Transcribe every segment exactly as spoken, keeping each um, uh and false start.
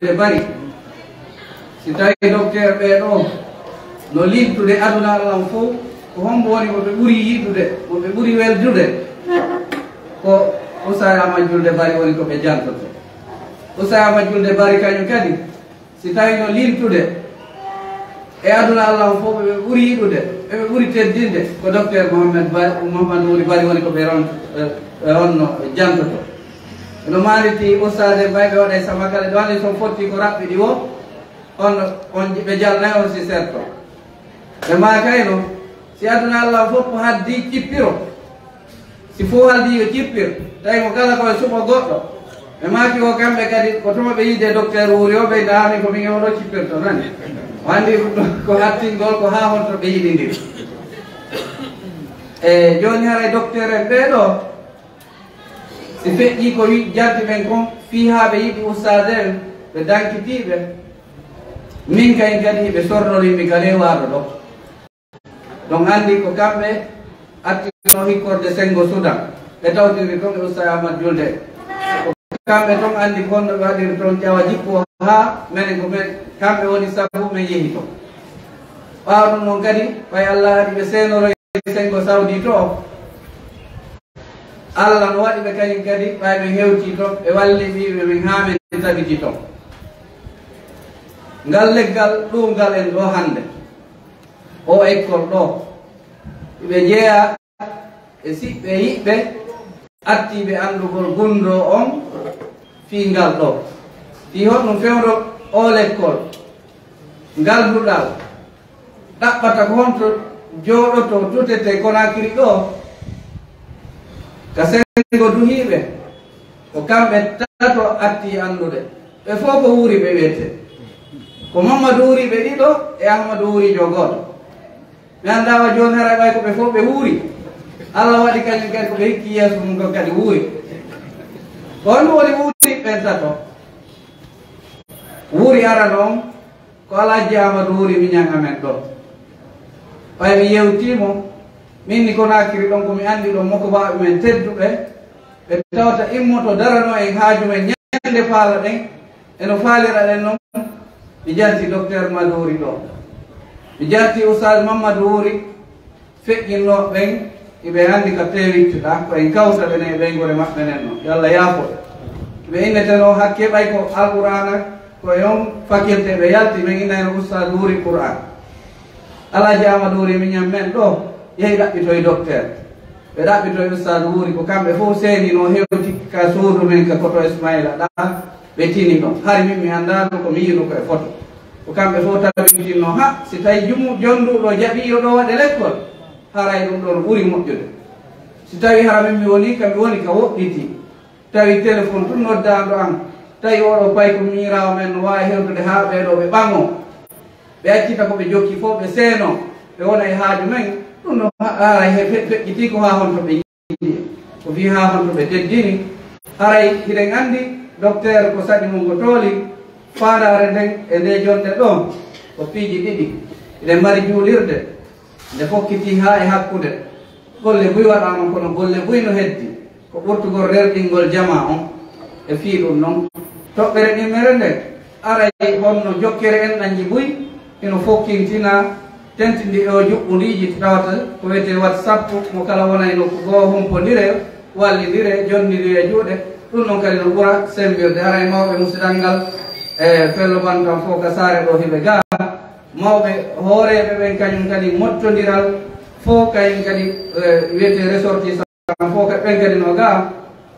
Bari. Si tawi docteur ɓee ɗoo no liiltude aduna allan fof, ko hombo woni mo ɓe ɓuri yiɗude, mo ɓe ɓuri weldude? Ko Oustaz Amadou Julde Bari woni ko ɓe jantoto. Oustaz Amadou Julde Bari kañum kadi, si tawi no liiltude e aduna allan fof, ɓe ɓuri yiɗude, ɓe ɓuri teddinde, ko docteur Mohamed Bari, Mohamed Wuri Bari woni ko ɓe ron-, ɓe honno jantoto. No maaliti Oustaz en ɓay ɓe waɗa e sama kala, ɗo anndi so fotti ko raɓɓiɗi o, on, on ɓe jalnay on si serto. Ɓe maakayno, si aduna allan fof ko haddi cippiro. Si fof haldi yo cippir, tawi mo kala ko e suɓo goɗɗo. Ɓe maaki o kamɓe kadi, ko tuma ɓe yiide docteur Wuri o, ɓe ndaa min ko min e oɗo cippirto nani. O anndi ko, ko hattingol ko haa honto ɓe yiɗindiri. E jooni haray docteur en ɓee ɗoo, si feƴƴii ko wi-, jalti ɓen kon, fii haa ɓe yiɗi Oustaz en, ɓe dankitiiɓe, min kayen kadi hiɓe sornori mi ka lewaaɗo ɗo. Ɗon anndi ko kamɓe attino hikkorde Senngo Sudan, ɓe tawtiri ton e Oustaz Amadou Julde. Ko kamɓe ton anndi ko honno ɓe waɗiri ton ƴawa jikku o haa menen ko men, kamɓe woni sabu men yehi ton. Ɓaawo ɗum noon kadi, ɓay Allah waɗi ɓe seenoroy Senngo Sawdi to, Allah no waɗi ɓe kañum kadi, ɓay ɓe hewtii ton, ɓe walli ɓiyɓe men haa men tabiti ton. Ngal leggal ɗuungal en ɗo hannde, o école ɗo, ɓe jeyaa e siɓɓe yiɓɓe attiiɓe anndugol gunndoo on fii ngal ɗo. Fii honɗum fewndo o lekkol, ngal duɗal, ɗaɓɓata ko honto jooɗoto tutete Konaakiri ɗo, ka Senngo duhiiɓe, ko kamɓe tato attii anndude. Ɓe fof ko Wuuri ɓe wiyetee. Ko Mammadu Wuuri ɓe ɗiɗo e Ahmadu Wuuri jo gooto. Mi anndaa wa jooni hara ɓay ko ɓe fof ɓe wuuri. Allah waɗi kañum kadi ko ɓe hikki yeeso mum ɗon kadi wuuri. Ko honɗum woni wuuri ɓen tato? Wuuri arano on ko Alhaji Amadou Wuuri miñan amen ɗo. Ɓay mi yewtii mo, min ni Konaakiri ɗon ko mi anndi ɗon mo ko baaɓe men tedduɓe, ɓe tawata immoto darano en haaju men ñande faala ɗen, eno faalira ɗen non, mi janti docteur Maduri ɗo. Mi janti Oustaz Mamadou Wuuri, feƴƴinnooɓe ɓen, iɓe anndi ka peewittuɗaa, ko en kawta ɓen e ɓeynguure maɓɓe nen non. Yo Allah yaafo ɓe. Ɓe innetenoo hakke ɓay ko Alqur'aana, ko e on faculté ɓe yalti, men innayno Oustaz Wuuri Qur'aan. Alhaji Amadou Wuuri miñan men ɗo, yehi ɗaɓɓitoy docteur. Ɓe ɗaɓɓitoy Oustaz Wuuri, ko kamɓe fof seeninoo hewti ka suudu men ka Koto Ismaila ɗaa, ɓe tini ɗon. Hari min mi anndaano ko mi yi'uno ko e foto. Ko kamɓe fof tabintinnoo, ha, si tawi jumu-, jonnduɗo jaɓii yo ɗo waɗe lekkol, haray ɗum ɗon ɓuri moƴƴude. Si tawi hara min mi woni ka, mi woni ka woɗɗitii. Tawi téléphone tun noddaanɗo an, tawi oɗo pay ko miñiraawo men no waawi hewtude haa ɓee ɗoo ɓe ɓaŋoo. Ɓe accita ko ɓe jokki fof, ɓe seenoo, ɓe wona e haaju men. Ɗum no ha-, haray he fe-, feƴƴitii ko haa honto ɓe yiɗi, ko fii haa honto ɓe teddini. Haray hiɗen anndi docteur ko saɗi mum ko tooli faandaare nden e nde jonde ɗoo, ko piiji ɗiɗi. Hiɗen mari juulirde nde fokkitii haa e hakkunde. Golle buy waɗaama, kono golle buy no heddi. Ko ɓurtugol rerɗingol jamaa on e fii ɗum non. Toɓɓere ɗimmere nden, aray honno jokkere en ɗanji buy hino fokkintina, tentindi e o juɓɓundiiji tawata ko wiyetee WhatsApp, mo kala wona e nokku goo, humpondire, wallindire, jonnindire juuɗe. Ɗum non kadi no ɓura sembirde. Aray mawɓe musidal ngal e fello bantam fof ka saare ɗo hiɓe gaa. Mawɓe hooreeɓe ɓen kañum kadi mottondiral fof kañum kadi, eh, wiyetee ressortissant fof ka ɓen kadi no gaa.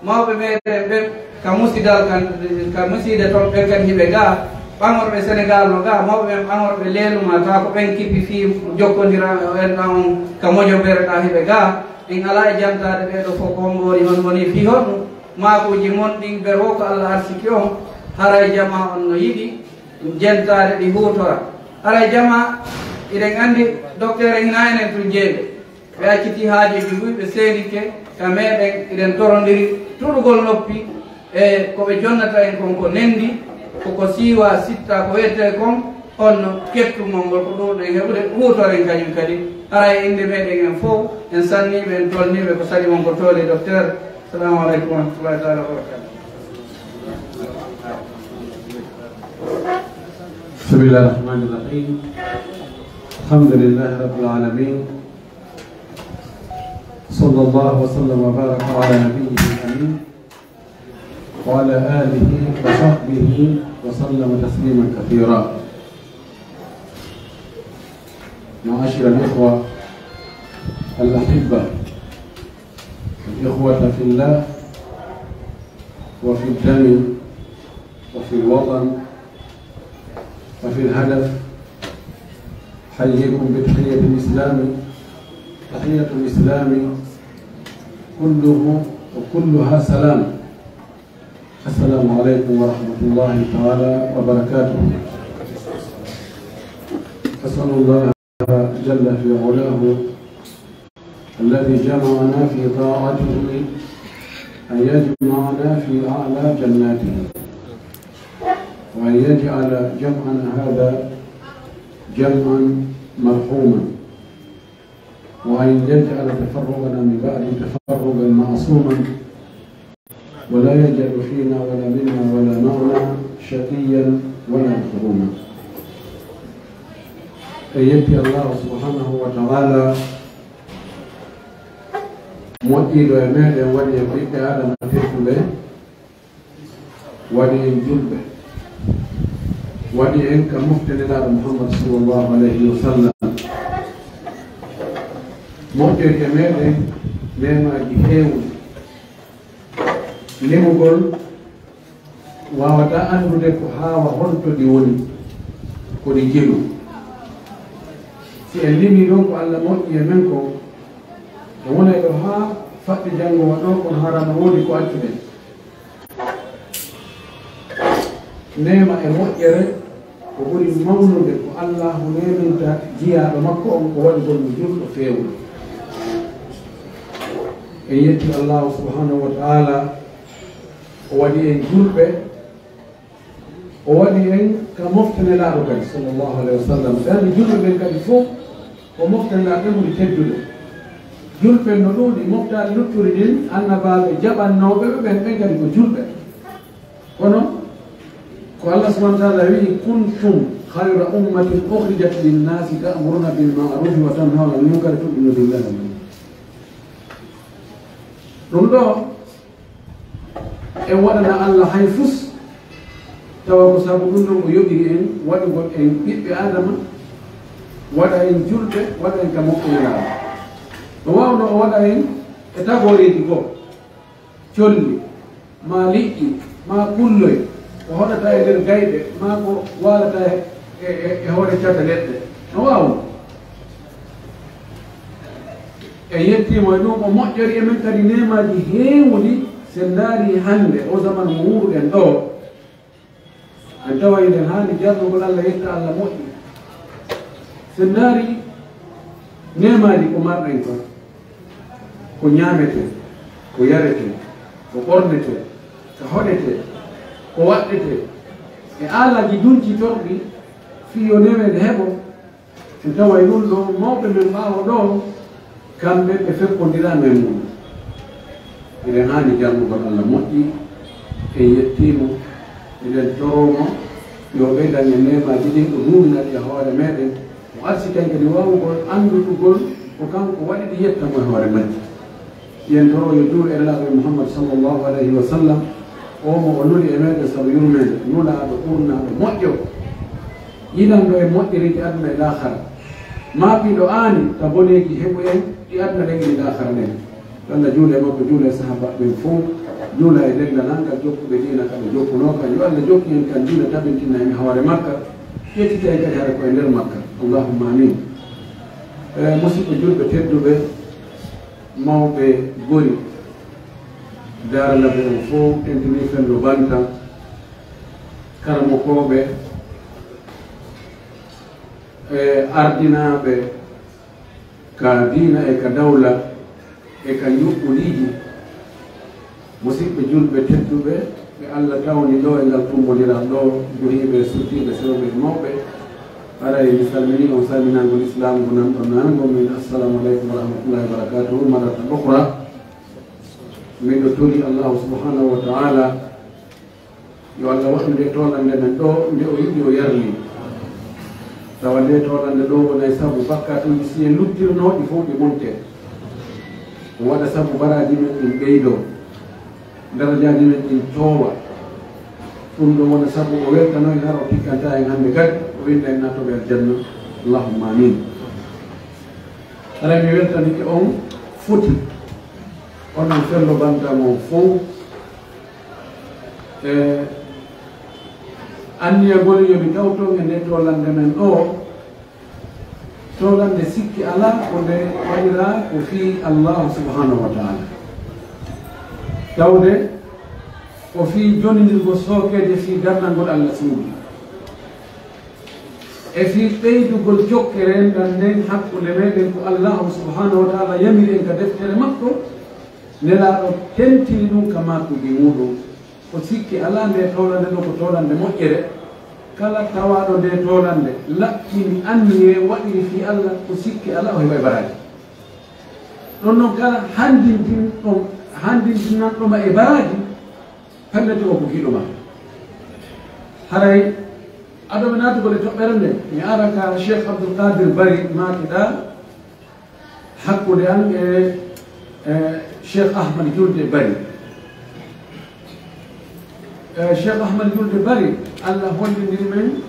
Mawɓe meɗen ɓen ka musidal kan, ka musiide ton ɓen kadi hiɓe gaa. Ɓaŋorɓe Senegal no gaa, mawɓe ɓen ɓaŋorɓe leeluma, tawa ko ɓen kippi fii jokkondira en ɗan on ka mojobere ɗa hiɓe gaa. En alaa e jantaade ɓee ɗoo fof ko hombo woni, honmo woni fii honɗum. Maakuuji mon ɗin ɓe wo ko Allah arsiki on, haray jamaa on no yiɗi jentaade ɗi huutora. Haray jamaa, iɗen anndi docteur en hinaa enen tun jeyɓe. Ɓe accitii haajuuji buy, ɓe seenike ka meɗen, iɗen torondiri tuɗugol noppi e ko ɓe jonnata en kon ko nendi, koko siiwa, sitta, ko wiyetee kon, honno kettumol ngol, ko ɗum ɗen heɓude, huutoren kañum kadi. Hara e innde meɗen en fof, en sanniiɓe, en tolniiɓe, ko saɗi mon ko tooli, docteur. Assalamu aleykum wa rahmatullahi taala wa barakatuh. بسم الله الرحمن الرحيم. الحمد لله رب العالمين. صلى الله وسلم وبارك على نبيه الأمين وعلى آله وصحبه وسلم تسليما كثيرا. معاشر الإخوة الأحبة، الإخوة في الله وفي الدم وفي الوطن وفي الهدف، أحييكم بتحية الإسلام، تحية الإسلام كله وكلها سلام. السلام عليكم ورحمة الله تعالى وبركاته. أسأل الله جل في علاه الذي جمعنا في طاعته أن يجمعنا في أعلى جناته، وأن يجعل جمعنا هذا جمعا مرحوما، وأن يجعل تفرقنا من بعده تفرقا معصوما، ولا يجعل فينا ولا منا ولا معنا شقيا ولا محروما. En yetti Allahu subhanahu wa ta'ala, moƴƴiiɗo e meɗen, waɗi en ɓiɓɓe Adama tedduɓe, waɗi en julɓe, waɗi en ka mofte Nelaaɗo Muhammad sallallahu alayhi wa sallam. Moƴƴori e meɗen neemaaji heewuɗi. Limugol waawataa anndude ko haawa honto ɗi woni, ko ɗi jelu. Si en limii ɗon ko Alla moƴƴi e men kon, en wonay ɗo haa faɗɗi janngo waɗoo, kono hara no woodi ko accuɗen. Neema e moƴƴere ko ɓuri mawnude ko Allaahu neeminta jiyaaɗo makko on ko waɗugol mo julɗo feewuɗo. En yetti Allaahu subhanahu wa ta'ala, o waɗi en julɓe, o waɗi en ka mofte Nelaaɗo kadi, sallallahu alayhi wa sallam. Ɓen julɓe ɓen kadi fof, ko mofte Nelaaɗo ɓen ɓuri teddude. Julɓe no ɗuuɗi, moftaali lutturi ɗin, annabaaɓe jaɓannooɓe ɓe ɓen, ɓen kadi ko julɓe. Kono ko Allah subhanahu wa ta'ala wi'i, "Kuntum khayra ummatin ukhrijat linnasi ta'muruna bil ma'rufi wa tanhawna anil munkari wa tu'minuna billahi." Ɗum ɗo, en waɗana Allah hay fus, tawa ko sabu ɗum ɗon o yoɓiri en waɗugol en ɓiɓɓe Adama, waɗa en julɓe, waɗa en ka moƴƴere Laaɗo. No waawno o waɗa en e tagooreeji goo, colli, maa liƴƴi, maa kulloy, ko hoɗata e nder gayɓe, maa ko waalata e, e, e hoore caka leɗɗe. No waawno. En yettiimo e ɗum, o moƴƴori e men kadi neemaaji heewuɗi. Si en ndaari hannde o zamanu mo wuuruɗen ɗoo, en taway eɗen haani jarnugol Allah, yetta Allah moƴƴi. Si en ndaari neemaaji ko marɗen kon, ko ñaametee, ko yaretee, ko ɓornetee, ko hoɗetee, ko waɗɗetee, e aalaaji dunci torɗi fii yo neemeede heɓo, en taway ɗum ɗo mawɓe men ɓaawo ɗo, kamɓe ɓe feppondiraama e muɗum. Eɗen haani jarnugol Allah moƴƴi, en yettiimo, eɗen toroomo yo ɓeydan en neemaaji ɗin, o duuminani e hoore meɗen, o arsiken kadi waawugol anndutugol ko kanko waɗi ɗi, yetta mo e hoore majji. Yen toro yo juul e Nelaaɗo Muhammad sallallahu alayhi wa sallam, o mo o nuli e meɗen sabu yurmeende, nulaaɗo, ɓurnaaɗo, moƴƴo, yiɗanɗo en moƴƴereeji aduna e laakhara, maapiiɗo aani ka boneeji heɓu en ɗi aduna ɗen e laakhara ɗen. Yo Allah juul e makko, juula e sahaabaaɓe ɓen fow, juula e denndaangal jokkuɓe diina ka ɓe jokkunoo ka. Yo Allah jokku en kan diina, tabintina en hoore makka, ƴettita en kadi hara ko e nder makka. Allahumma amin. E, musidɓe julɓe tedduɓe, mawɓe gori, daaranaɓe on fow, tentini Fello Banta, karamokooɓe, e ardinaaɓe ka diina e ka dawla e ka njuɓɓuliiji, musidɓe julɓe tedduɓe, ɓe Allah tawni ɗo e ngal tummbondiral ɗo, duhiiɓe e suddiiɓe, sewɓe e mawɓe, haray mi salminii on salminaango lislaam ngo nanɗon nango min, assalamu aleykum wa rahmatullahi wa barakatuhu, marratan ukhra. Miɗo tori Allahu subhanahu wa ta'ala yo Allah waɗu nde toolannde men ɗo, nde o yiɗi o yarli. Tawa nde toolannde ɗo wonay sabu bakkatuuji, si en luttirnoo ɗi fof ɗi monte. O waɗa sabu baraaji men ɗin ɓeydoo, darajaaji men ɗin toowa. Ɗum ɗo wona sabu o weltano en, hara o tikkanta en hannde kadi, o winnda en naatooɓe aljanna. Allahumma amin. Haray mi weltanike on foti, onon fello bantam on fof. E anniyagol yo mi tawton e nde toolannde men ɗo. Toolannde sikki alaa ko nde waɗiraa ko fii Allaahu subhaanahu wa taala. Tawde ko fii jonindirgol sookeeje fii darnangol Alla suudu. E fii ɓeydugol jokkere ndan nden hakkunde meɗen ko Allaahu subhaanahu wa taala yamiri en ka deftere makko, Nelaaɗo tentini ɗum ka maakuuji muuɗum. Ko sikki alaa nde toolannde ɗo ko toolannde moƴƴere. Kala tawaaɗo nde toolannde laɓɓini anniyee waɗiri fii Alla, ko sikki alaa o heɓay baraaji. Ɗon non kala hanndintin ɗon, hanndintinanɗo ma e baraaji, pellet o ko giɗo ma. Haray, ado mi naatugol e toɓɓere nden, mi ara ka Cheikh Abdoul Qadir Bari maaki ɗa, hakkunde an e, e Cheikh Ahmad Julde Bari. E Cheikh Ahmad Julde Bari, Alla hollindiri men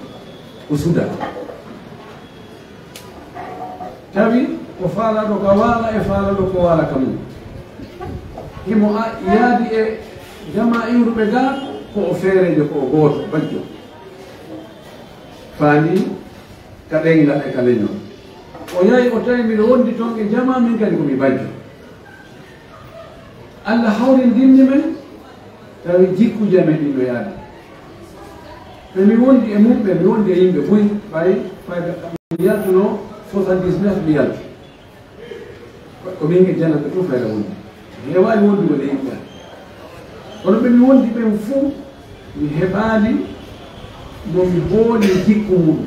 ko Sudan. Tawi ko faalaɗo ka waala e faalaɗo ko waala ka mum. Himo a-, yaadi e jama iwruɓe ga, ko o feereejo, ko o gooto, bajjo. Faani ka ɗengal e ka leñol. O yahi, o tawi miɗo wondi ton e jama, min kadi ko mi bajjo. Alla hawrindinni men, tawi jikkuuji amen ɗin no yaadi. Ɓe mi wondi e mum, ɓe mi wondi e yimɓe buy, ɓay fayda mi yaltuno soixante-dix-neuf mi yaltu. Ko min e jananɓe fof fayda wondi. Mi heɓaali wondugol e yimɓe. Kono ɓe mi wondi ɓen fof, mi heɓaali mo mi hooli jikku mum.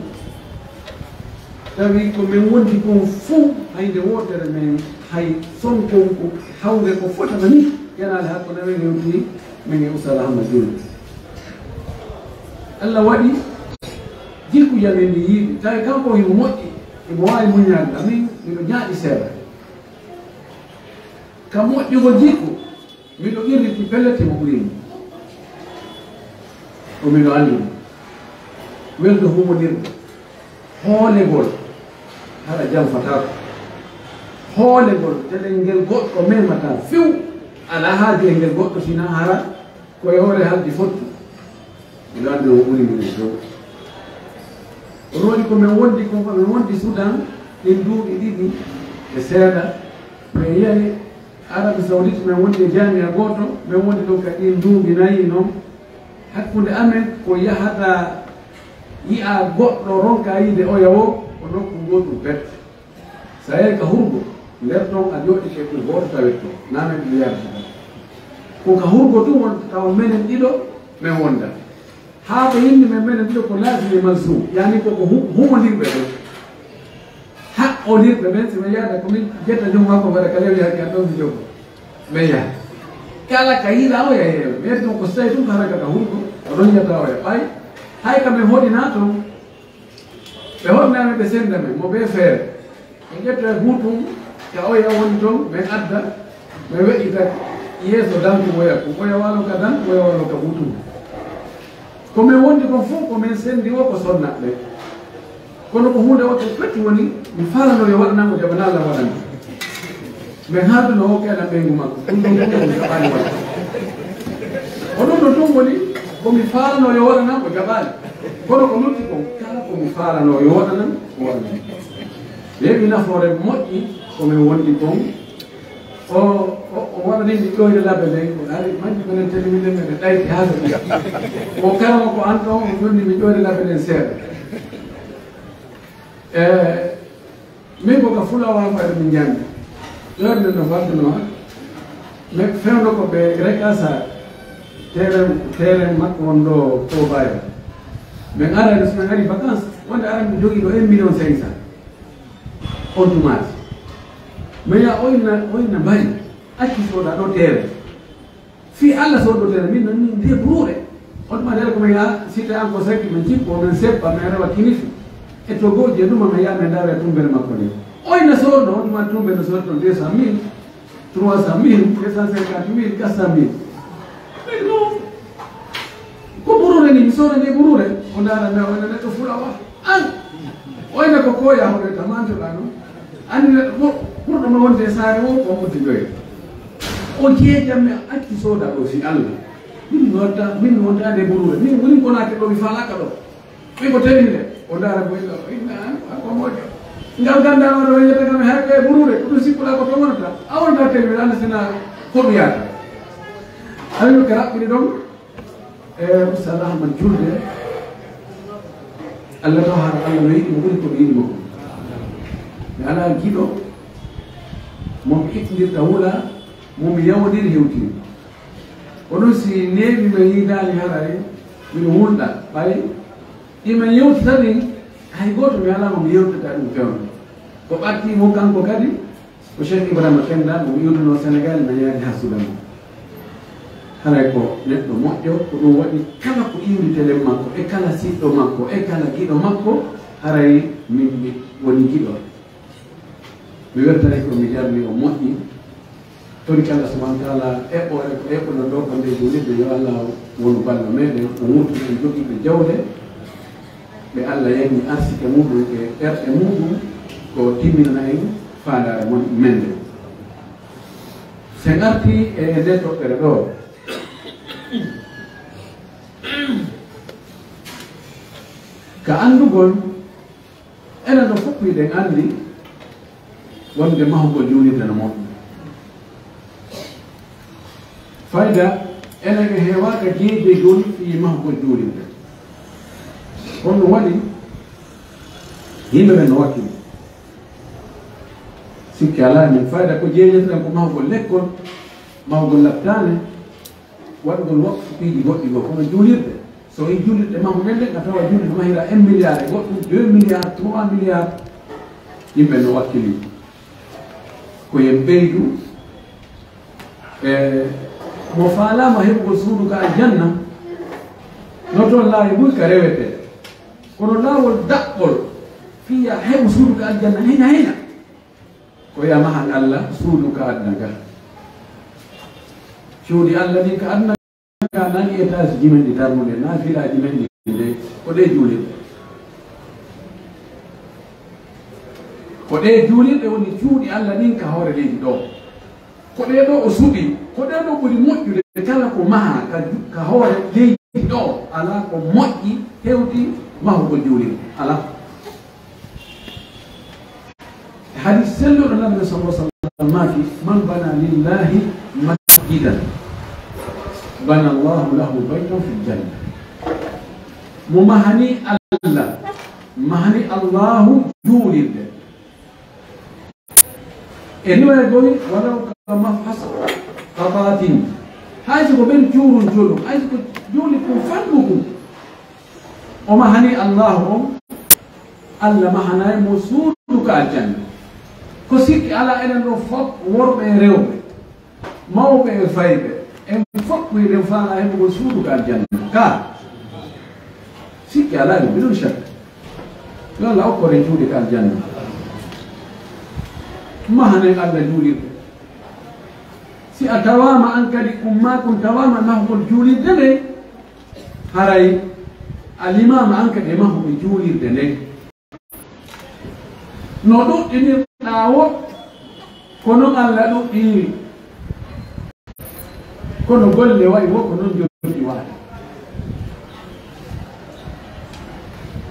Tawi ko min wondi kon fof, hay nde wootere men, hay sonkonku, hawre ko fotata ni, yanaade hakkunde men hewti min e Oustaz Ahmad Diouf. Alla waɗi jikkuuji amen ɗi yiiɗi. Tawi kanko himo moƴƴi, himo waawi muññaade. Amin, miɗo ñaaɗi seeɗa. Ka moƴƴugol jikku, miɗo qirriti pellet himo ɓuri mi. Ko miɗo anndi mo. Welɗo humondirɗo. Hoolegol, hara janfataako. Hoolegol, telel ngel goɗɗo memataa few. Alaa haaju e ngel goɗɗo, sinaa hara ko e hoore haldi fotti. Miɗo anndi o ɓuri min e dow. Kono waɗi ko min wondi kon, ko min wondi Sudan ɗin duuɓi ɗiɗi e seeɗa. Min yahi Arabie Saoudite, min wondi e jaamiya gooto, min wondi ɗon ka ɗin duuɓi nayi non. Hakkunde amen ko yahata yi'a goɗɗo ronka yiide oya woo, ko nokku ngooɗum pet. Sa yahi ka hurgo, nder ton a jooɗike ko gooto tawet ton, naa men ɗum yaade Sudan. Ko ka hurgo tun wonta tawa menen ɗiɗo men wonda. Haa ɓe inni men, menen ɗiɗo ko laazim e malzum, yaani ko ko hu-, humondirɓe ɓen. Haqqondirɓe ɓen, si men yahata ko min ƴetta joom makko mbaɗa ka lewli hakke an ɗon mi jogo. Men yaha. Kala ka yiɗa o yaha heewa. Men ɗum ko so tawi tun ko haraka ka hurgo, o ɗon yetta o yaha. Ɓay, hay ka men hoɗinaa ton, ɓe hoɗinaa men, ɓe senda men, mo ɓe feere. Ɓe ƴetta e buutum, ka oya woni ton, men adda, men weƴƴita yeeso dantu oya, ko oya walo ka dantu, oya walo ka buutum. Ko men wondi kon fof, ko men sendi o ko sonnaɓe. Kono ko huunde woto feti woni, mi faalano yo waɗanan o jaɓana Allah waɗana. Men haalduno o kala ɓeyngu makko. Ɗum ɗon ɗum ɗum jaɓaani waɗa. Ko ɗum ɗon ɗum woni, ko mi faalano yo waɗanan o jaɓaani. Kono ko lutti kon, kala ko mi faalano yo waɗanan, o waɗanan. Yeeɓi nafoore moƴƴi, ko men wondi kon. O, o, o waɗani mi ƴoyre labbe nden, ko ari majji ko nen tani mi nden ɓe ɗayti haa so. O karama ko an ɗon, o jonni mi ƴoyre labbe nden seeɗa. E, min ko ka fulawa ko ari min janngi. Ƴoyre nden no fadduno ha. Mais fewndo ko ɓe rekasa terrain, terrain makko on ɗo ko baya. Min arani, so min ari vacances, wonde arani mi jogii ɗo un million cinq cents. On tumaati. Mais ya oyna, oyna mbari. Acci soda ɗo terrain. Fii Allah sodo terrain, min non min débrouiller. On tumaati ko men ya site encore cinq min jippo, men seppa, men rewa kinifi. E togooji e ɗum, ama yaame ndaare tumbere makko nde. Oy na soorno, on tuma tumbere no soorto deux cent mille, trois cent mille, deux cent cinquante mille, quatre cent mille. Min ɗum, ko ɓurure ni, mi soora nde ɓurure. O ndaara nde, o wona neɗɗo fulawa. An, oyna ko koya hono e tamantoɗa noon. Anndi neɗɗo fof ɓurɗo mo wonde e saare o, ko o uddiɗoye. O jeejam mi acci sooda ɗo si Allah. Min wonta, min wonta nde ɓurure. Min woni konaake ɗo, mi faalaaka ɗo. Ɓe ko tawi nde, o ndaara ko illa, o inna an, an ko moƴƴo. Ngal gannda o ɗo yetta kam, hay ɓe ɓurure, ko ɗum sikkuɗa ko to wonata. A wonta tawi mi anda sina ko ɗum yaata. Ayo ka raɓɓiri ɗon, e Oustaz Ahmad Julde, Allah taw hara Allah no yiɗi mo ɓuri ko mi yiɗi mo ko. Mi alaa giɗo, mo mi iɓndirta wula, mo mi yawondiri hewtiri. Kono si neeɓi ma yiidaani haray, miɗo wulɗa, ɓay Iman yewtata min, hay gooto mi alaa mo mi yewtata ɗum fewndo. Ko ɓadtii mo kanko kadi, ko Cheikh Ibrahima Kenda, mo mi iwduno Senegal, na yaadi haa Sudan. Haray ko neɗɗo moƴƴo, ko ɗum waɗi kala ko iwri telen makko, e kala siɗɗo makko, e kala giɗo makko, haray min mi woni giɗo. Mi weltanike, mi jarni, o moƴƴi. Toriki Allah subhanahu wa taala eɓɓoore ko eɓɓuɗon ɗo ko nde juulirde, yo Allah wonu ballo meɗen, o wurtu en jogiiɓe jawle, ɓe Allah yani arsike muɗum e ɓerɗe muɗum, ko timmina en faandaare mon, men nde. Sen arti e nde toɓɓere ɗo, ka anndugol, enen ɗo fof hiɗen anndi wonde mahugol juulirde no moƴƴi. Fayda, enen en heewaaka jeejegol fii mahugol juulirde. Kono ɗum waɗi yimɓe ɓen no wakkili. Sikke alaa, min fayda ko jeejeten ko mahugol lekkol, mahugol laptaane, waɗugol waqfu piiji goɗɗi goo, kono juulirde. So wii juulirɗe mahuɗen ɗen, a tawa juulirde mahira un milliard e goɗɗum, deux milliards, trois milliards. Yimɓe no wakkili. Ko yen ɓeydu, e mo faalaama heɓugol suudu ka aljanna, no toon laawi buy ka rewetee. Kono laawol daɓɓol fii a heɓu suudu ka aljanna, hina, hina. Ko yo a mahan Allah suudu ka aduna ka. Cuuɗi Allah ɗin ka aduna ka, nani étage ji men ɗi darnuɗen, nafilaaji men ɗi nde, ko ɗe juulirɗe. Ko ɗe juulirɗe woni cuuɗi Allah ɗin ka hoore leydi ɗo. Ko ɗee ɗoo o suɓi, ko ɗee ɗoo ɓuri moƴƴude kala ko mahaa ka ju-, ka hoore leydi ɗoo. Alaa ko moƴƴi hewti mahugol juulirde. Alaa. E hadiis selluɗo Nabi sallallahu alaihi wasallam maaki, "Man bana lillahi masjidan, bana Allahu lahu baytan fil janna." Mo mahani Allah, mahani Allahu juulirde. E riwaya goo, "Walaw ka mafhas qatatin." Hay si ko ɓen cuurun jolum, hay si ko juuli kun fanɗu kun. O mahani Allahu on, Allah mahanay mo suudu ka aljanna. Ko sikki alaa, enen ɗoo fof, worɓe e rewɓe, mawɓe e fayɓe, en fof ko eɗen faalaa heɓugol suudu ka aljanna. Ka sikki alaa, ɗum bidon shakk. Yo Allah okkoren cuuɗi ka aljanna. Mahanen Allah juulirde. Si a tawaama an kadi, ummaakun tawaama mahugol juulirde nde, haray a limaama an kadi e mahuɓe juulirde nde. No ɗuɗɗinirɗaa woo, ko non Allah ɗuɗɗiniri. Kono golle wayi woo, ko non joggi waade.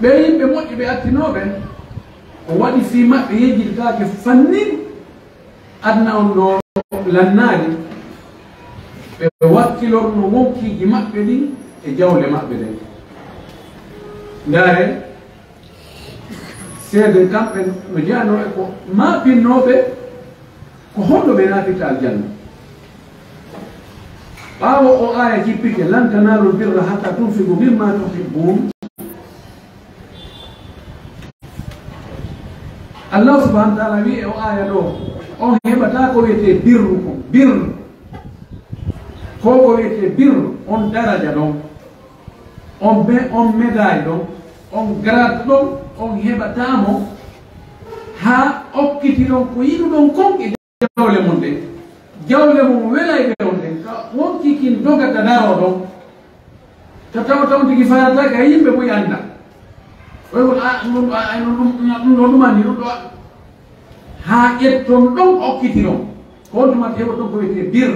Ɓee yimɓe moƴƴi ɓe attinooɓe, o waɗi fii maɓɓe yejjitataake fannin. Aduna on no lannaade, ɓe wakkilorno wonkiiji maɓɓe ɗin e jawle maɓɓe ɗen. Ndaare, seede kamɓe no jeyanoo e ko maapinnooɓe, ko honno ɓe naatirta aljanna. Ɓaawo o aaya jippike, "Lan tanaalul birra hattaa tunfiqu mimmaa tuhibbuun." Allah subhanahu wa taala wi'i e o aaya ɗoo, on heɓataa ko wiyetee birru kon, birru. Ko ko wiyetee birru, on daraja ɗon, on be-, on médaille ɗon, on grade ɗon, on heɓataa mo, haa okkitiron ko yiɗuɗon kon e jawle mon ɗen. Jawle mon welayɗe on ɗen, ka wonkii kin dogata daroo ɗon. Ka tawa taw tigi faalataa ka yimɓe buy annda. Oy won a, ɗum ɗo, a, ay, ɗum, ɗum, ɗum ɗo ɗum anndi, ɗum ɗo a. Haa ƴetton ɗon okkitiron. Ko on tuma heɓoton ko wiyetee bir.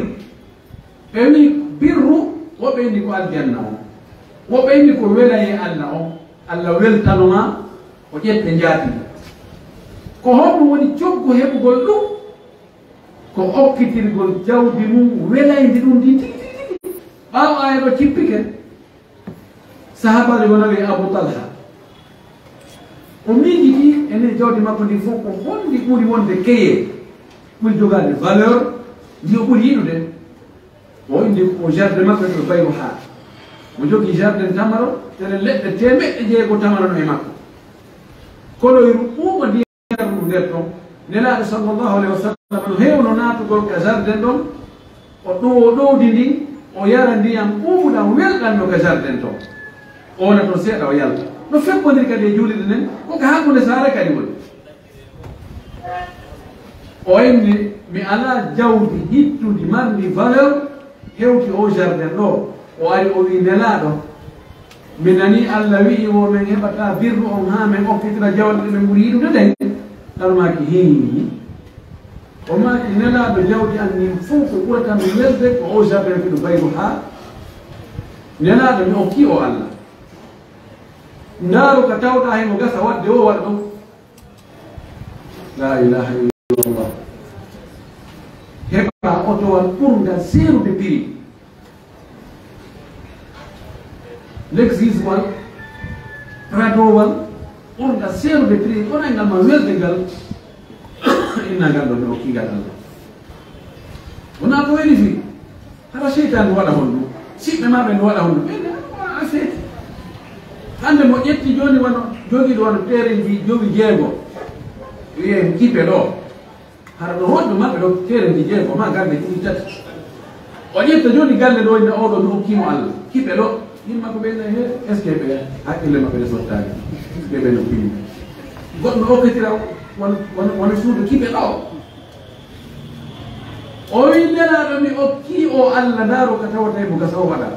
Ɓe wi birru, woɓɓe inni ko aljanna on. Woɓɓe inni ko welaye Alla on. Alla weltano ma, o ƴette njaati. Ko honɗum woni coggu heɓugol ɗum? Ko okkitirgol jawdi mum welayndi ɗum ndin tigi tigi tigi. Ɓaawo aaya ɗo cippike, sahaabaajo goo nawi Abu Talha. O miijiti e nder jawdi makko ndin fof ko honndi ɓuri wonde keye, ɓuri jogaade valeur, ndi o ɓuri yiɗude. O indi ko jardin makko to Bayruha. Mo jogii jardin tamaro, tele leɗɗe teemeɗɗe jeego tamaro no e makko. Koloyru ɓuuɓo ndiyam ɗum nder ton. Nelaaɗo sallallahu alaihi wasallam no heewno naatugol ka jardin ɗon, o ɗowo ɗowdi ndin, o yara ndiyam ɓuuɓuɗam welɗam no ka jardin ton. O wona ton seeɗa, o yalta. No febbondiri kadi e juulirde nden, ko ka hakkunde saare kadi woni. O inni, mi alaa jawdi hittundi marndi valeur hewti o jardin ɗo. O ari o wi, Nelaaɗo, mi nani Alla wi'i wo men heɓata birru on haa men okkitira jawle ɗe men ɓuri yiɗude ɗen. Tan maaki, hii. O maaki, Nelaaɗo, jawdi an ndin fow ko ɓurata mi welde ko o jardin fiɗo bayru haa. Nelaaɗo, mi okki o Alla. Ndaaru ka tawɗaa himo gasa waɗde o waɗa ɗum. La ilaha illallah. Heɓa otowal ɓurngal seerude prix. Lexus wal, Prado wal, ɓurngal seerude prix, ɓurngal ma welde ngal, inna ngal ɗo mi okki ngal Allah. Wona ko weli fii. Hara seytaane waɗa honɗum? Siɓɓe maɓɓe no waɗa honɗum? Ɓe ne, a feeti. Hannde mo ƴetti jooni wano, jogiiɗo wano teerenji jowi jeego. Wiye kipe ɗo. Hara ɗo honɗo maɓɓe ɗo teerenji jeego ma galle ɗiɗi tati. O ƴetta jooni galle ɗo inna oɗo mi hokkimo Allah. Kipe ɗo. Yimma ko ɓe ne he, est-ce que ɓe hakkille maɓɓe ne sottaani? Est-ce que ɓe no pini? Goɗɗo okkitira won, won, won suudu kipe ɗo. O wi, Nelaaɗo, mi okki o Allah, ndaaro ka tawata e mo gasa o waɗa.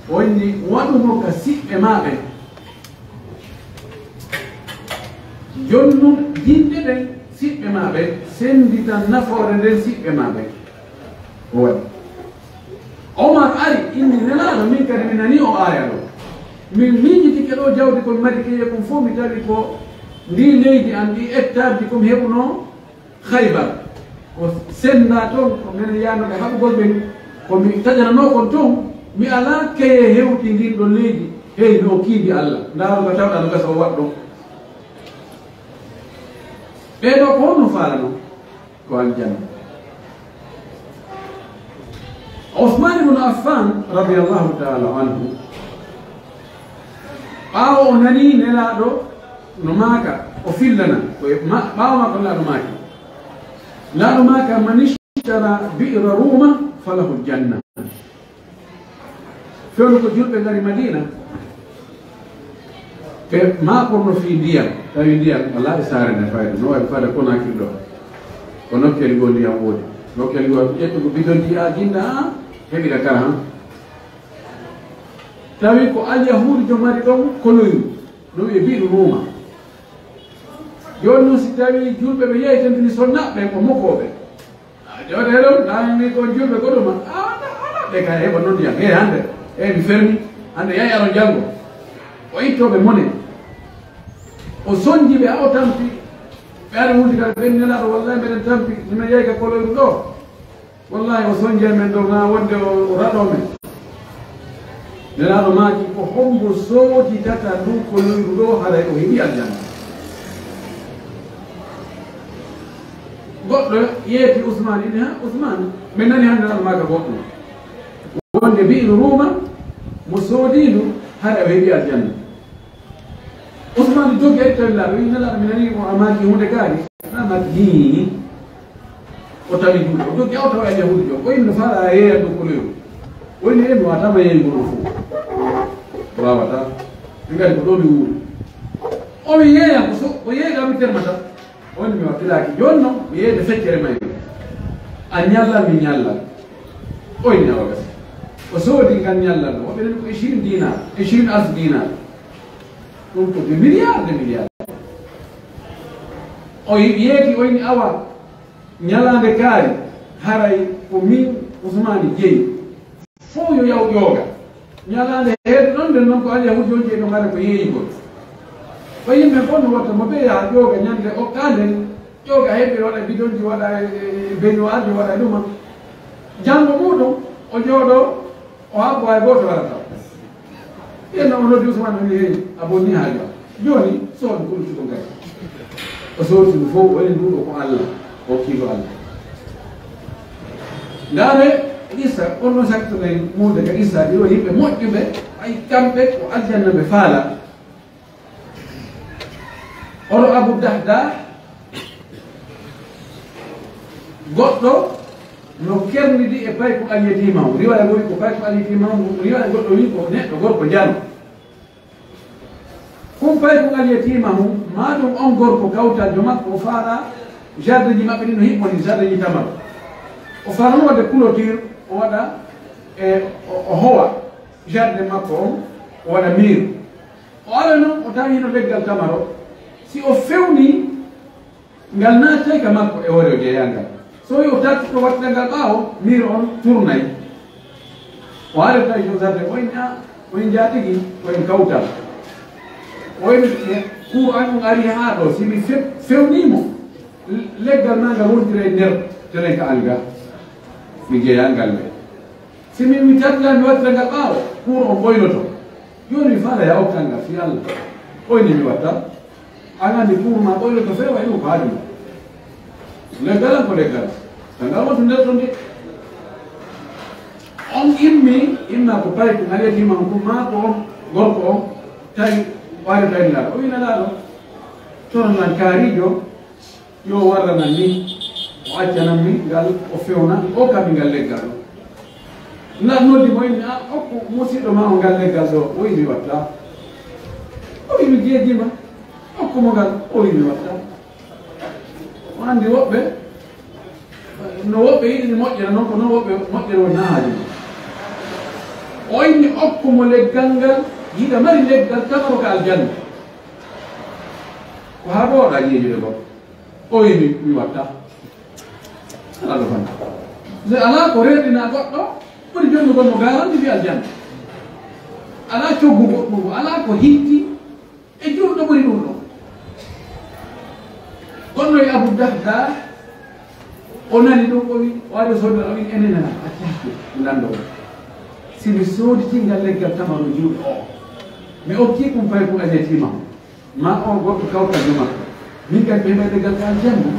O inni, waɗu mo ka siɓɓe maa ɓen. Jonnu jinde ɗen siɓɓe maa ɓen, senndita nafoore nden siɓɓe maa ɓen. O waɗi. Omar ari, inni, Nelaaɗo, min kadi mi nani o aaya ɗo. Min miijitike ɗo jawdi kon mari keye kon fof, mi tawi ko ndi leydi an, ɗi hectare ji kon heɓuno Khaybar, ko sennda toon, ko minen yahnooɓe haɓugol ɓen, ko mi taƴananoo kon toon, mi alaa keye hewti ndiin ɗoon leydi, hey, no kiidi Allah, ndaaru nga tawɗaa no gasa o waɗ ɗoon. Ɓee ɗoo ko honno faalanoo? Ko aljanna. Usmaan ibn Affaan, radiyallaahu ta'aalaa anhu, ɓaawo o nanii Nelaaɗo no maaka, o fillana, ko e ma-, ɓaawo maako Nelaaɗo maaki. Nelaaɗo maaka, "Man ishtara bi'ra Ruuma falahu janna." Fewndo ko julɓe ngari Madiina, ɓe maakorno fii ndiyam, tawi ndiyam alaa e saare nde fayda, no wayi fada Konaakiri ɗo. Ko nokkeeli goo ndiyam woodi. Nokkeeli goo ƴettu ko bidonji a jinda, a heɓira kara han. Tawi ko alyahuudijo mari ɗon koloyru, no wi'e bi'ru Ruuma. Jooni non si tawi julɓe ɓe yehi tan tini sonna ɓen ko mokooɓe. A jooɗe ɗon, ɗaani ni kon julɓe ko ɗuma. A, a, a, ɓe ka heɓa non ndiyam. He hannde, e mi fermi, hannde yahi aron janngo. O ittooɓe mone. O sonji ɓe, a o tampi. Ɓe ari wulti kala ɓen Nelaaɗo, wallahi mbeɗen tampi, si men yahi ka koloyru ɗo. Wallahi, o sonji men ɗo, na wonde o, o raɗo men. Nelaaɗo maaki, ko hombo sooditata ndu koloyru ɗo, haray o heɓi aljanna. Goɗɗo yeeti Usmaan, inni, ha, Usmaan, min nani hannde Nelaaɗo maaka goɗɗum. Wonde bi'ru Ruuma, mo soodi ndu, haray o heɓi aljanna. Usmaan doggi ari tawi Nelaaɗo, wi'i, Nelaaɗo, mi nanii ko a maaki huunde kaari. A maaki, hii. O tawi juuɗe, o doggi, o tawa e Yahuudijo. O inni, no faalaa yeeya dow koloyru? O inni, e mi waawata ma yeeygol o fof. Waawata. Ɓe ngari ko ɗo mi wuuri. O mi yeeyan ko so, o yeeya mi termata. On mi wakkilaki. Jooni noon, mi yeeyde feccere may. A ñallal, mi ñallal. Oy, mi awa gasa. O soodi ngal ñallal ɗo. Waɗi ko ishirin dinar, ishirin alf dinar. Ɗum ko des milliards, des milliards. O yeeti, o inni awa. Ñalaande kaari, haray ko min Usmaani jeyi. Fof yo yaw ƴooga. Ñalaande heede ɗon, nden noon ko Alyahuudiyanke no ngara ko yeeyugol. Ko yimɓe fof no watta mo ɓe yaha ƴooga ñande okkaa nden, ƴooga heɓe waɗa bidonji, waɗa e, e, e beñuwaarji, waɗa e ɗuma. Janngo muuɗum, o jooɗoo, o habbo hay gooto warata. Ɓen o noddi Usmaan, o wi'i, "Hey, a bonni haaju am. Jooni, soodu ko lutti ko ngari." O soodi ɗum fof, o wi'i, "Nduɗo ko Allah, o kiiɗo Allah." Ndaare qissa, on ɗon sakkude muude ka qissa, ɗi ɗo yimɓe moƴƴuɓe, ay kamɓe ko aljanna ɓe faala. Oɗo Abu Dahda, goɗɗo no kernidi e paykun Aliyatiimahu. Riwaaya goo wi ko paykun Aliyatiimahu, riwaaya goɗɗo wi ko neɗɗo gorko njano. Kun paykun Aliyatiimahu, maa ɗum on gorko kawtaljo makko, o faala jardinji maɓɓe ɗin no hiɓɓoni jardinji tamaro. O faala no waɗde clôture, o waɗa, e, o, o howa jardin makko on, o waɗa mur. O ara noon, o tawi hino leggal tamaro. Si o fewni, ngal naatay ka makko e hoore o jeeyaa ngal. So o tattuɗo wattita ngal ɓaawo, mur on turnay. O ari tawi Josate, o inni, "A, o en njaatigi, o en kawtal." O inni, "Kuur an on ari haa ɗo, si mi fe-, fewnii mo, leggal maa ngal wontira e nder telenka an ga. Mi jeeyaa ngal le." Si min mi tattila, mi wattira ngal ɓaawo, kuur on ɓoynoto. Jooni mi faala ya okkan ngal fii Allah. Oy ni mi watta. An anndi kuur maa ɓoynoto feewa e ɗum ko haaju ma. Leggal an ko leggal. Ka ngal wontu nder ton de. On immi, imma ko paykun Aliyatiimahu kun maa ko on gorko on tawi waare tawi ngal. O wi'i Nelaaɗo, toon nan kaariijo, yo warranan min, o accanan min ngal, o fewna, o okkan min ngal leggal ɗo. Nelaaɗo noddi mo, inni, "A, okku musiɗɗo maa o ngal leggal ɗo." O wi'i, "Mi watta." O wi'i, "Mi jeejii ma, okku mo ngal." O wi'i, "Mi watta." O anndi woɓɓe, no woɓɓe yiɗi moƴƴere noon, ko noon woɓɓe moƴƴere woni haa haaju. O inni, "Okku mo leggal ngal, hiɗa mari leggal tamaro ka aljanna." Ko haa ɗo waɗa jeejude goɗɗo. O wi'i, "Mi, mi watta." Alaa ɗo fanda. Se alaa ko reeɗina goɗɗo, ɓuri jonnugol mo garanti fii aljanna. Alaa coggu goɗɗum, alaa ko hitti e juulɗo ɓuri ɗum ɗo. Kono e Abu Dahda, o nani ɗum, o wi, o ari o soodi, o wi, "Enen ala, a jaaki, mi lanndo on. Si mi sooditii ngal leggal tamaro juuɗe o, mi okkii ɗum paykun Aliyatiimahu. Ma o goɗɗo kawtal e makko. Min kadi mi heɓay leggal ka aljanna."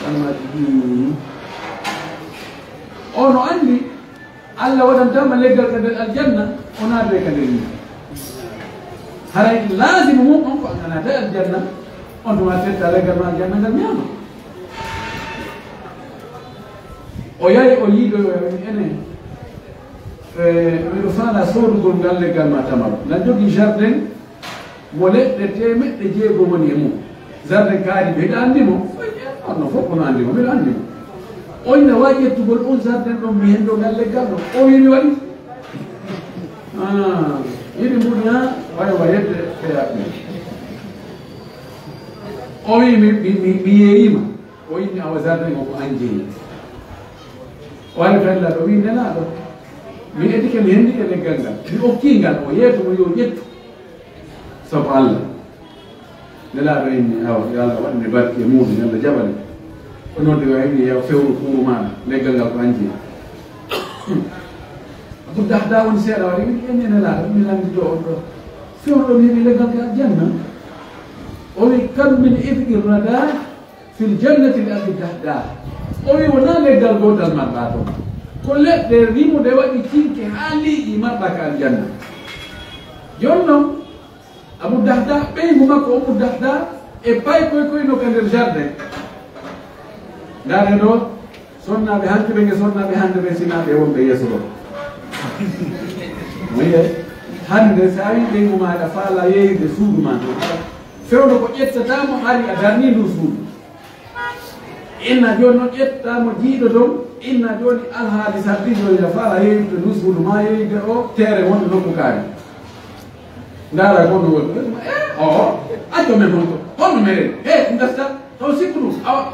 Almaami, hmm. O no anndi Allah waɗantaa ma leggal ka nder aljanna, o naatoy ka nder yiite. Haray laazimu mum on ko an a naatay aljanna, on tuma tetta leggal ma aljanna ngal ñaama. O yahi o yiidoyo, o wi'i, "Enen, eh, miɗo faala soodugol ngal leggal ma tamaro. Ngal jogii jardin mo leɗɗe teemeɗɗe jeegom woni e mum. Jardin kaari ɓe, hiɗa anndi mo?" O wi'i, "Eh, on no fof kono anndi mo, miɗo anndi mo." O wi'i, "Na waawi ƴettugol on jardin ɗon, mi henndo ngal leggal ɗo?" O wi'i, "Mi waɗi." Ah, yiɗi mbuɗi, ha, wayo wa yedde feyaɓe. O wi'i, "Mi, mi, mi, mi yeeyima." O inni, "Awa jardin o ko an jeyi." O ari fella ɗo, wi'i, "Nelaaɗo, mi etike, mi henndike leggal ngal. Mi okkii ngal, o yeeto mo yo ƴettu. Sabu Allah." Nelaaɗo inni, "Awa, yo Allah waɗ nde barke e muuɗum, yo Allah jaɓane." O noddi o inni, "Yo fewru kuuru maaɗa, leggal ngal ko an jeyi." Hmm. Abu Dahda woni seeɗa waɗi, wi'i, "Ene Nelaaɗo, mi lanndito on ɗo. Fewru ɗo mi heɓi leggal ngal aljanna." O wi'i, "Kam min itqi rada fil jannati li Abi Dahda." O wi'i, "Wonaa leggal gootal marɗaa toon. Ko leɗɗe rimude waɗi cinke haa liiƴi marɗaa ka aljanna." Jooni noon, Abu Dahda, ɓeyngu makko Ummu Dahda, e paykoy koy no ka nder jardin. Ndaare ɗo, sonnaaɓe hanki ɓe nge sonnaaɓe hannde ɓe sinaaɓe wonɓe yeeso ɗo. Mo yi'e, hannde so a wii ɓeyngu maaɗa faala yeeyude suudu maa, Fewndo ko ƴettataa mo, ari a darni ndu suudu. Inna jooni noon ƴettataa mo jiiɗo toon, inna jooni alhaali sarɗiijo ina faala yeeyude ndu suudu maa yeeyude o teere wonde nokku kaari. Ndaara ko no woni. Eh, o, acco men honto. Honno meɗen? He, ɗum gasta. Taw sikku ɗum. Awa.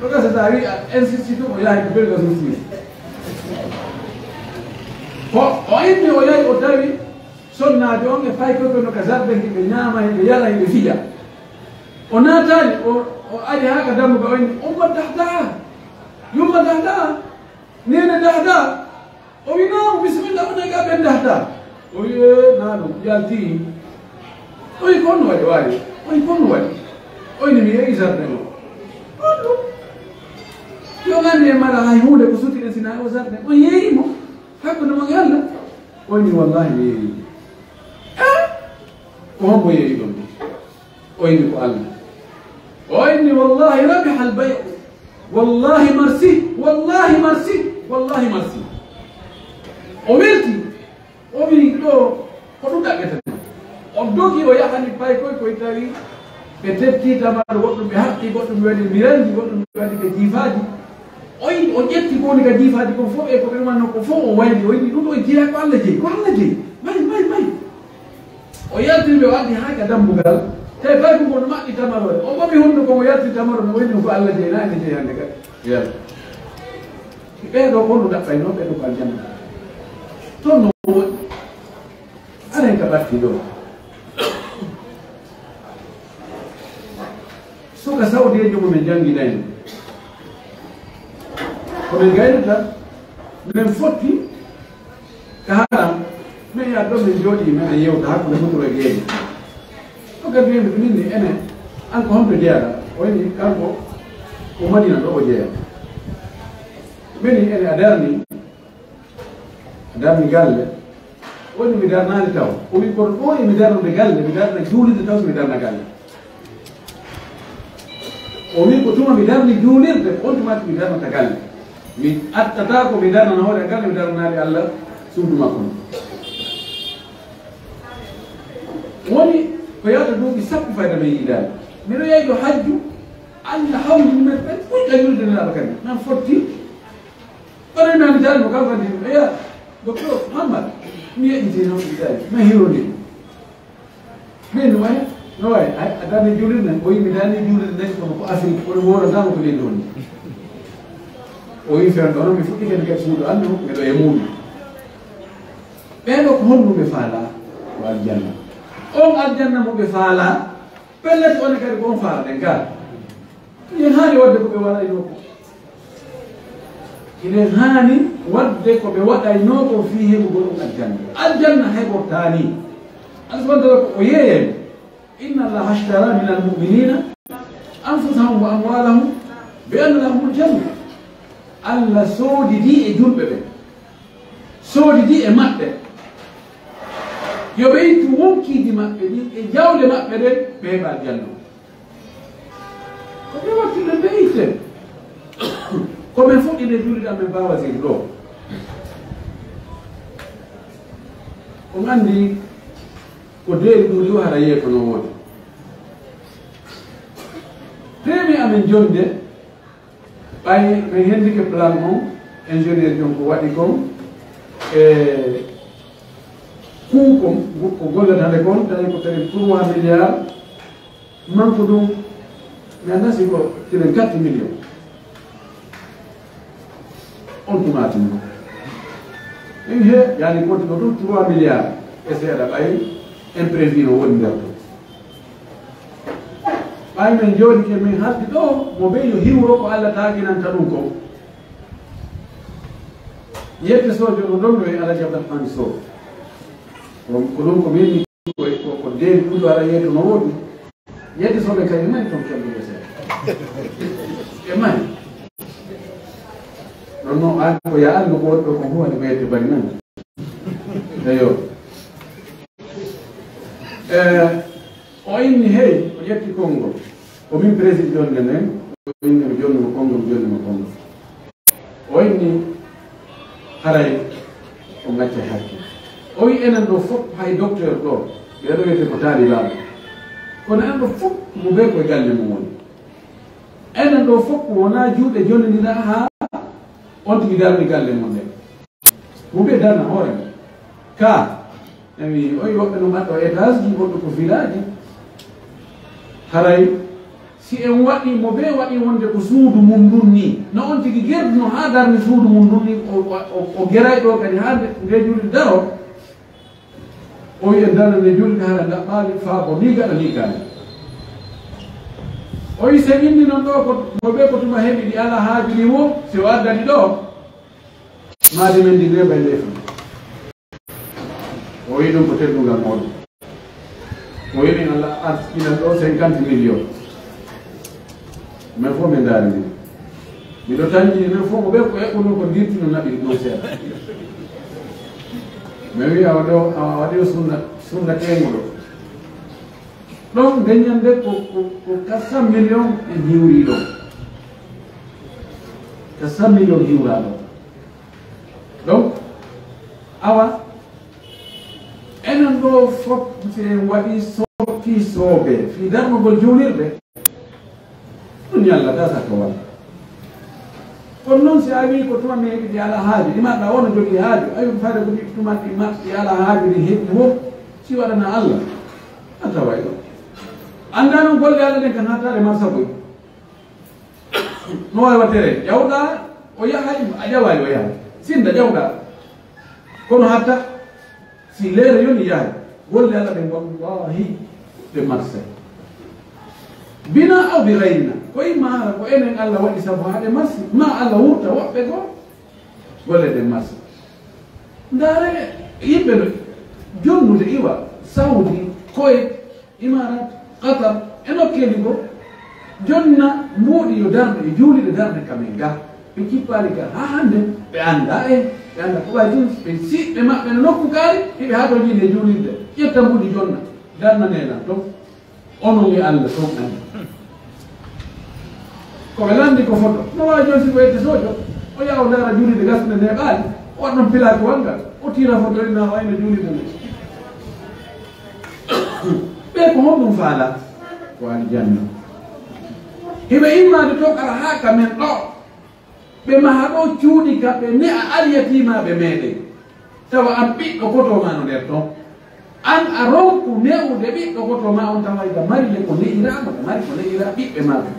Ɗo gasa so a wi a insiste ɗum, o yahay ko belga suusi. Ko o inni o yahi o tawi sonnaajo on e paykoy kono ka jardin hiɓe ñaama, hiɓe yara, hiɓe fija. O naataani, o, o ari haa ka dammugal, o inni, "Umma Dahdaa! Yumma Dahdaa! Neene Dahdaa!" O wi, "Naamu, bisimilla, onon e ɓen Dahdaa." O wi, "Ee, naa ɗum, yalti." O wi, "Ko honno waɗi, o ari?" O wi, "Ko honno waɗi?" O inni, "Mi yehi jardin o." On ɗum. Yo nganndu e mara hay huunde ko sutti ɗen si naa o jardin. O yeeyi mo. Hakkunde mo e Allah. O inni, "Wallahi, mi yeeyi mo." Eh? Ko hombo yeeyi ɗum? O inni ko Allah. O inni, "Wallahi rabiha al-bay'u. Wallahi marsi, wallahi marsi, wallahi marsi." O welti, o wi, "Ɗo ko ɗum ɗaɓɓetee." O dogi, o yahani paykoy koy tawi ɓe tetti tamar, goɗɗum ɓe haqqi, goɗɗum ɓe waɗi miranji, goɗɗum ɓe waɗi ɓe jiifaaji. O yi-, o ƴetti ko woni ka jiifaaji kon fof e ko ɓe ɗumanno ko fof, o wayli, o inni, "Ɗum ɗo jeyaa ko Allah jeyi, ko Allah jeyi. May, may, may." O yaltini ɓe, o addi haa ka dambugal. Tawi paykoy kon no maɓɓi tamaro. O ɓami hunduko, o yalti tamaro, no wayno ko Allah jeyi, na ene jeyi hannde kadi. Yalla. Ɓee ɗo ko no ɗaɓɓay noon, ɓee ɗo ko aljanna. Toon no woɗɗi. Aray ka ɓatti ɗo. Suka sawdeejo mo min jannginayno. Ko min gaynata, min fotti ka haram, min yaha ɗo min jooɗii, min yewta hakkunde mutoro e geeɗe. O kadi wiimi, min ni ene, an ko honto jeyaɗa? O wiimi, kanko ko Madina ɗo o jeyaa. Min ni ene a darni, a darni galle. O wiimi, mi darnaali taw. O wiimi, kono ɗo e mi darnude galle, mi darna juulirde taw so mi darna galle. O wiimi, ko tuma mi darni juulirde, on tuma mi darnata galle. Mi attata ko mi darnana hoore galle, mi darnanaali Allah suudu makko. Woni ko yahata duuɓi sappo fayda mi yiidaali. Miɗo yahi ɗo hajju, Allah hawri min ɓen ɓuri ka juulirde Nelaaɗo kadi. Nan fotti. Kono mi nani tan mo kam kadi, eya, Docteur Muhammad, mi yeƴƴiti noon mi tawi, mi hirondiri. Min no wayi, no wayi, ay, a darni juulirde, o wiimi darni juulirde, kono ko Afrique, kono woorantama ko leydi woni. O wiimi feere ɗo noon, mi fuɗɗi kadi kadi suudu andu, miɗo e muuɗum. Ɓee ɗo ko honno ɓe faala? Ko aljanna. On aljanna mo ɓe faala, pellet on kadi ko on faalaɗen ka. Ene haani waɗde ko ɓe waɗaynoo ko. Ene haani waɗde ko ɓe waɗaynoo ko fii heɓugol on aljanna. Aljanna heɓortaani. Allah subhanahu wa ta'ala ko o yeeyani. Inna Allaha ashtara min al-mu'minina anfusahum wa amwalahum bi anna lahumul janna. Allah soodidii e julɓe ɓen. Soodidii e maɓɓe. Yo ɓe ittu wonkiiji maɓɓe ɗin e jawle maɓɓe ɗen, ɓe heɓa aljanna. Ko ɓe wattude ɓe itte. Ko min fuɗɗi nde juulirde amen Baba Seydi ɗo. On anndi ko deeri ɗum riwa hara yeeso no woodi. Premier amen jonde, ɓay min henndike plan on, ingénieur jon ko waɗi kon, e coût kon, ko gollata nde kon, tawi ko kadi trois milliards, manque ɗum, mi anndaa si ko kadi quatre millions. On tuma tuma. Min he, yani konti ko ɗum trois milliards e seeɗa ɓay imprévu no woni nder ɗum. Ɓay min jooɗike min haldi ɗo, mo ɓe yo hiwro ko Allah taaginanta ɗum ko. Yette Sojo no ɗon ɗo e Alhaji Abdourahmane Sow. Ko, ko ɗum ko min ko, ko, ko deeni ɗum ɗo ara yeeto no woodi. Yedde soɓe kay mari toon kelɗo ɓe seeɗa. E mari. Ɗon noon, aan ko yaa anndu ko wonɗo ko huwani ko yedde bari nan. Eyo. Eh, o inni, hey, o ƴetti konngol. O min président jonde nden, o inni mi jonnimo konngol, mi jonnimo konngol. O inni, haray o ngacca hakke. O wi enen ɗo fof, hay docteur ɗo, ɓeɗo wiyete ko taalibaaɓe. Kono en ɗo fof mo bee koye galle mum woni. Enen ɗo fof ko wonaa juuɗe jonnindira haa on tigi darni galle mum nde. Mo bee darna hoore mum. Ka, emi, oyi woɓɓe no mbaɗɗo étage ji, woɓɓe ko village ji. Haray, si en waɗi, mo bee waɗi wonde ko suudu mum ndun ni. No on tigi gerduno haa darni suudu mum ndun ni, o, o, o, o geray ɗo kadi haa nde, nde juulde daro. O wi'i en darna nde juulde hara ndaɓɓaali faa ko ni gaɗa ni gaani. O wi'i sen inni non ɗo ko, mo bee ko tuma heɓi ɗi alaa haaju ɗi wo, si o addani ɗo, maadi men ndi neeɓay nde fuu. O wi'i ɗum ko teddungal mooɗon. O wi'i min Allah arsikinan ɗo cinquante millions. Men fof min ndaari min. Miɗo tanƴini men fof ko ɓe ko eɓɓunoo ko ndirtuno naɓi ɗum seeɗa. Men wi'i awa ɗo, awa waɗi o sunna, sunna teeŋuɗo. Ɗon nde ñande ko, ko, ko quatre cent millions en hiwri ɗon. Quatre cent millions hiwraa ɗon. Donc, awa, enen ɗo fof si en waɗi sokki soobe fii darnugol juulirde, ɗum ñallata sakko walla. Kono noon si a wii ko tuma mi heɓi ɗi alaa haaju, ɗi maɗɗa o no jogii haaju, awi ko fayda ko ɗi tuma ɗi maɗɗi alaa haaju ɗi heɓi wo, si waɗana Allah, a taway ɗo. Anndaa noon golle Allah ɗen kan hattaade marsa boy. No waawi waɗtere, ƴawɗa, o yahay, a ƴawaay, o yahay. Sinda ƴawɗa. Kono hatta, si leere yoni yahay, golle Allah ɗen wallahi ɗe marsay. Bina aw bi gayrina, ko imma hara ko enen Allah waɗi sabu haa ɗe marsi, ma Allah wurta woɓɓe goo, golle ɗen marsi. Ndaare yimɓe no jonnude iwa, Saudi, Kuwait, Imarat, Qatar, e nokkeeli goo, jonna mbuuɗi yo darne, e juuliɗe darne ka men ga. Ɓe kippaali ka haa hannde, ɓe anndaa en, ɓe anndaa ko ɓay tun, ɓe siɓɓe maɓɓe no nokku kaari, hiɓe haa to jiinde juulirde, ƴetta mbuuɗi jonna, darnanee lan ton. Onon e Allah ton anndi. Ko ɓe lanndi ko foto. No waawi jooni si ko yette sojo, o yaha o ndaara juulirde gasnde nde ɓaali, o waɗa ɗon pilaaki wanngal, o tiira foto ina wayno juulirde nde. Ɓe ko honɗum faala? Ko aljanna. Hiɓe immaade ton ara haa ka men ɗo. Ɓe maha ɗo cuuɗi ka ɓe ne'a alyatiimaaɓe meɗen. Tawa an ɓiɗɗo koto ma no nder ton. An a ronku ne'ude ɓiɗɗo koto ma on tawa ida mari le ko ne'iraama, ɓe mari ko ne'ira ɓiɓɓe maɓɓe.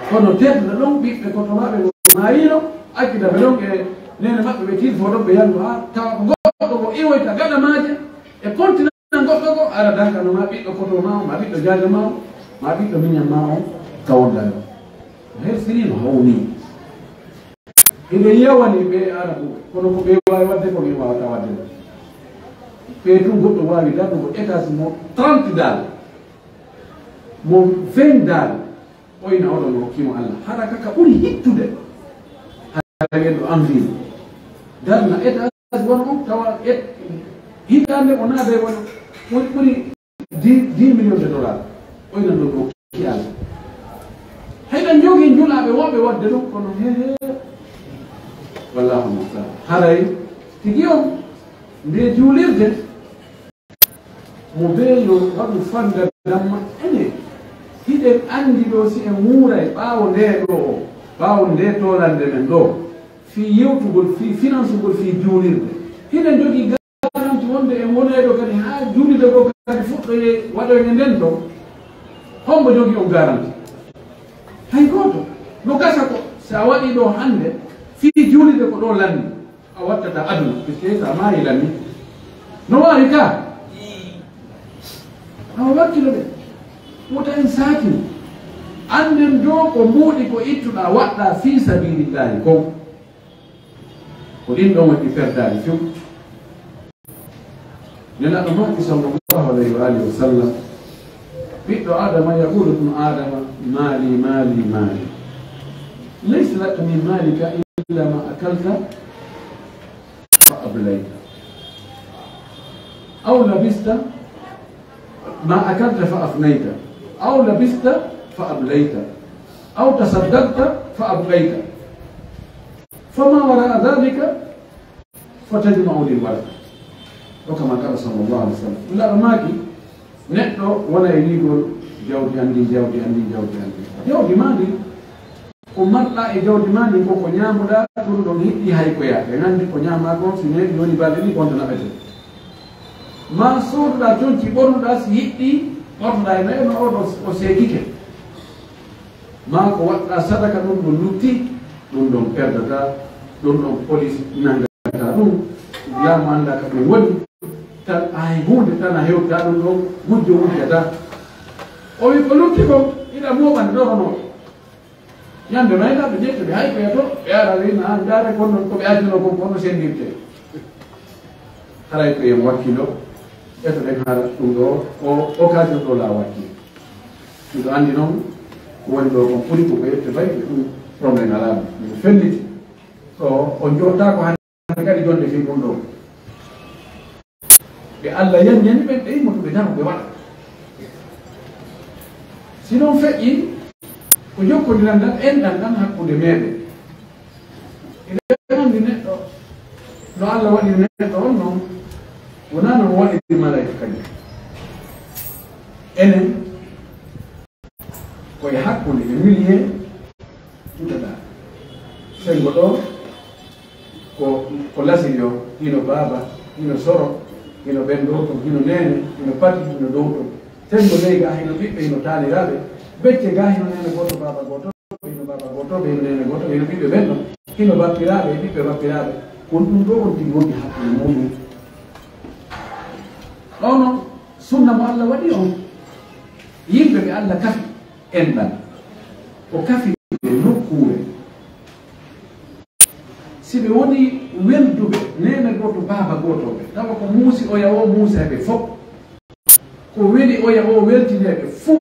Kono tedduɗo ɗon ɓiɓɓe koto maɓɓe go maayino, accida ɓe ɗon e nene maɓɓe ɓe tilfo ɗon ɓe yallu haa tawa ko goɗɗo ko iwoyta gaɗa maaje e kontina goɗɗo go ara dankano ma ɓiɗɗo koto ma on, ma ɓiɗɗo jaajo ma on, ma ɓiɗɗo miñan ma on ka wonda ɗon. O hersiri no hawni. Hiɗen yawani ɓe Arabuɓe, kono ko ɓe waawi waɗde ko min waawata waɗde ɗon. Ɓe tun goɗɗo waawi darnugo étage mo trente daal, mo vingt daal, oyna oɗon o hokkimo Allah. Hara kaka ɓuri hittude. Hara ɓen ɗo anndino. Darna étage wano on tawa et-, hitaande o naada e wano ɓuri, ɓuri dix, dix millions de dollars. Oyna ɗon ɗo ki Allah. Hayɗa jogii njulaaɓe wonɓe waɗde ɗum, kono he, he. Wallahu musta'an. Haray, tigi on, nde juulirde, mo bee yo waɗu fanda damma ene. Hiɗen anndi ɗo si en wuuray ɓaawo nde ɗo, ɓaawo nde tolande men ɗo, fii yewtugol, fii finansugol, fii juulirde. Hiɗen jogii garanti wonde en wonayɗo kadi haa juulirde goo kadi fuɗɗoye waɗoyde nden ɗo. Hombo jogii on garanti? Hay gooto. No gasa ko si a waɗii ɗo hannde, fii juulirde ko ɗo lanni. A wattata aduna, puisque so a maayi lanni. No waawi ka? Awa wakkilo ɓe. Wota en saatin. Annden do ko mbuuɗi ko ittuɗaa waɗɗaa fii sabilillahi kon. Ko ɗin ɗon waɗi perdaali few. Nelaaɗo maaki sallallahu alayhi wa alihi wa sallam, ɓiɗɗo Adama yaqulu ibnu Adama, "Mali, mali, mali." Laysa laka min malika illa ma akalta fa ablayta. Aw labista ma akalta fa afnayta. Aw labista fa ablayta. Aw tasaddaqta fa abqayta. Fama wara'a dhalika fatajma'u lil waraq. Aw kama qala sallallahu alaihi wasallam. Nelaaɗo maaki, Neɗɗo wona e wiigol jawdi anndi, jawdi anndi, jawdi anndi. Jawdi maa ndin, ko marɗaa e jawdi maa ndin, ko ko ñaamuɗaa, ɗum ɗon hiɗɗi hay ko yaa. Ɓe nganndi ko ñaamaa kon, si neeɓi woni balɗe ɗiɗi, bonta naɓete. Maa sooduɗaa conci ɓornuɗaa, si hiɗɗi, ɓornuɗaa e nayo, no o ɗo o seekike. Maa ko waɗɗaa sadaka, ɗum ɗum lutti, ɗum ɗon perdataa, ɗum ɗon polis nanngataa ɗum, laamu anndaa ka ɗum woni, tan hay huunde tan a hewtaa ɗum ɗon, gujjo wujjataa. O wi ko lutti kon, ina mooɓani ɗo hono. Ñande mayɗa ɓe ƴetti ɓe hay ɓe to, ɓe ara wi na, an ndaare kon non ko ɓe addino kon, kono senndirte. Haray ko en wakkilo, etoɗen haala ɗum ɗo, o occasion ɗo la wakki. Miɗo anndi noon, ko woni ɗo kon ɓuri ko ko yette bay, ɓe ɗum problème alaa ɗum. Miɗo felliti. So on jooɗtaako hannde kadi jonde fii ɗum ɗo. Ɓe Alla yanñani ɓen, ɓe immoto ɓe daro ɓe waɗa. Si noon feƴƴi, ko jokkondiral ngal enɗan ɗan hakkunde meeɗen. Eɗen anndi neɗɗo, no Alla waɗiri neɗɗo on noon, wonaa no o waɗiri malayka kadi. Enen, ko e hakkunde, e milieu tutaɗaa. Senngo ɗo, ko, ko lasiri o, hino baaba, hino soro, hino ɓen ɗo to, hino neene, hino pati, hino dow to. Senngo ley gaa hino ɓiɓɓe, hino taaniraaɓe. Becce gaa hino neene gooto, baaba gooto, hino baaba gooto, hino neene gooto, hino ɓiɓɓe ɓen ɗon. Hino bappiraaɓe e ɓiɓɓe bappiraaɓe. Kon ɗum ɗo on tigi woni hakkunde muɗum. Ɗo non, sunna mo Alla waɗi on. Yimɓe ɓe Alla kafi enɗan. O kafi ɓe nokkuure. Si ɓe woni welduɓe, neene gooto, baaba gooto ɓe, tawa ko muusi oya o, muusa ɓe fof. Ko weli oya o, weltine ɓe fof.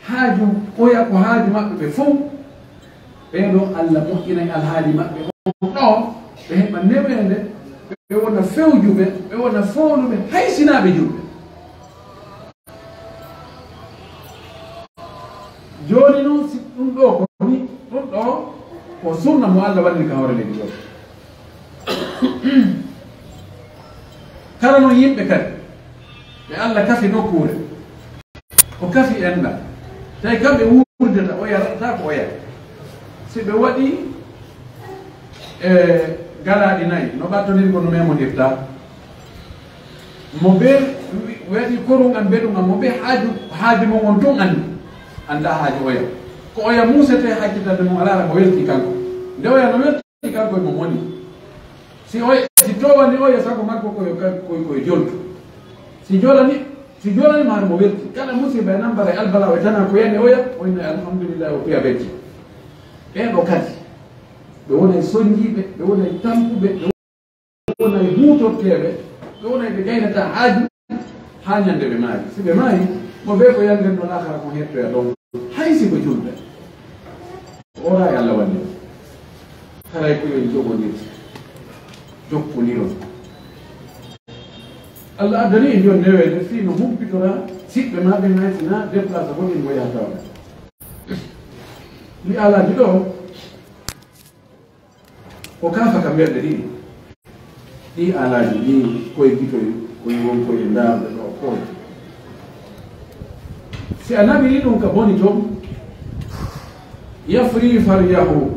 Haaju oya ko haaju maɓɓe ɓe fof. Ɓee ɗoo Alla moƴƴinay alhaali maɓɓe on ɗo, ɓe heɓa neweende, ɓe wona fewjuɓe, ɓe wona fooluɓe, hay sinaa ɓe julɓe. Jooni noon, si ɗum ɗoo ko ni, ɗum ɗoo ko sunna mo Alla waɗiri ka hoore leydi ɗoo. Kala noon yimɓe kadi, ɓe Alla kafi nokkuure, o kafi enɗan. Tawi kamɓe wuurdata, oya raɗata ko oya. Si ɓe waɗi, e, galaaɗi nayi, no ɓattondirgol no memondirta. Mo be wi-, waɗi korungal mbeɗungal, mo be haaju, haaju mum on tun anndi. Anndaa haaju oya. Ko oya muusete hakkitande mum alaa mo welti kanko. Nde oya no welti kanko e mo moni. Si oya, si towani oya sago makko ko yo kan-, ko, ko yo joltu. Si jolani, si jolani ma mo welti. Kala musiba e nambara e albala o tana ko yani oya, o inna alhamdulillah o piya becce. Ɓen ɗo kadi. Ɓe wonay sonjiiɓe, ɓe wonay tampuɓe, ɓe wonay huutorteeɓe, ɓe wonay ɓe gaynata haaju haa ñande ɓe maayi. Si ɓe maayi, mo be ko yanden no laakara ko hettoya ɗon. Hay si ko julɓe. Ora e Alla wande. Haray ko yo jogondir. Jokkondiro. Alla addani en yon neweede fii no humpitora siɓɓe maa ɓen hay sinaa déplacé ko ɗin mo yahata on. Mi alaaji ɗo, ko kaafa ka mbelɗe ɗiɗi. Ɗii alaaji ɗii koye gitoy, koye won koye ndaarde ɗo koye. Si a naɓiri ɗum ka boni ton, yafri farjahu,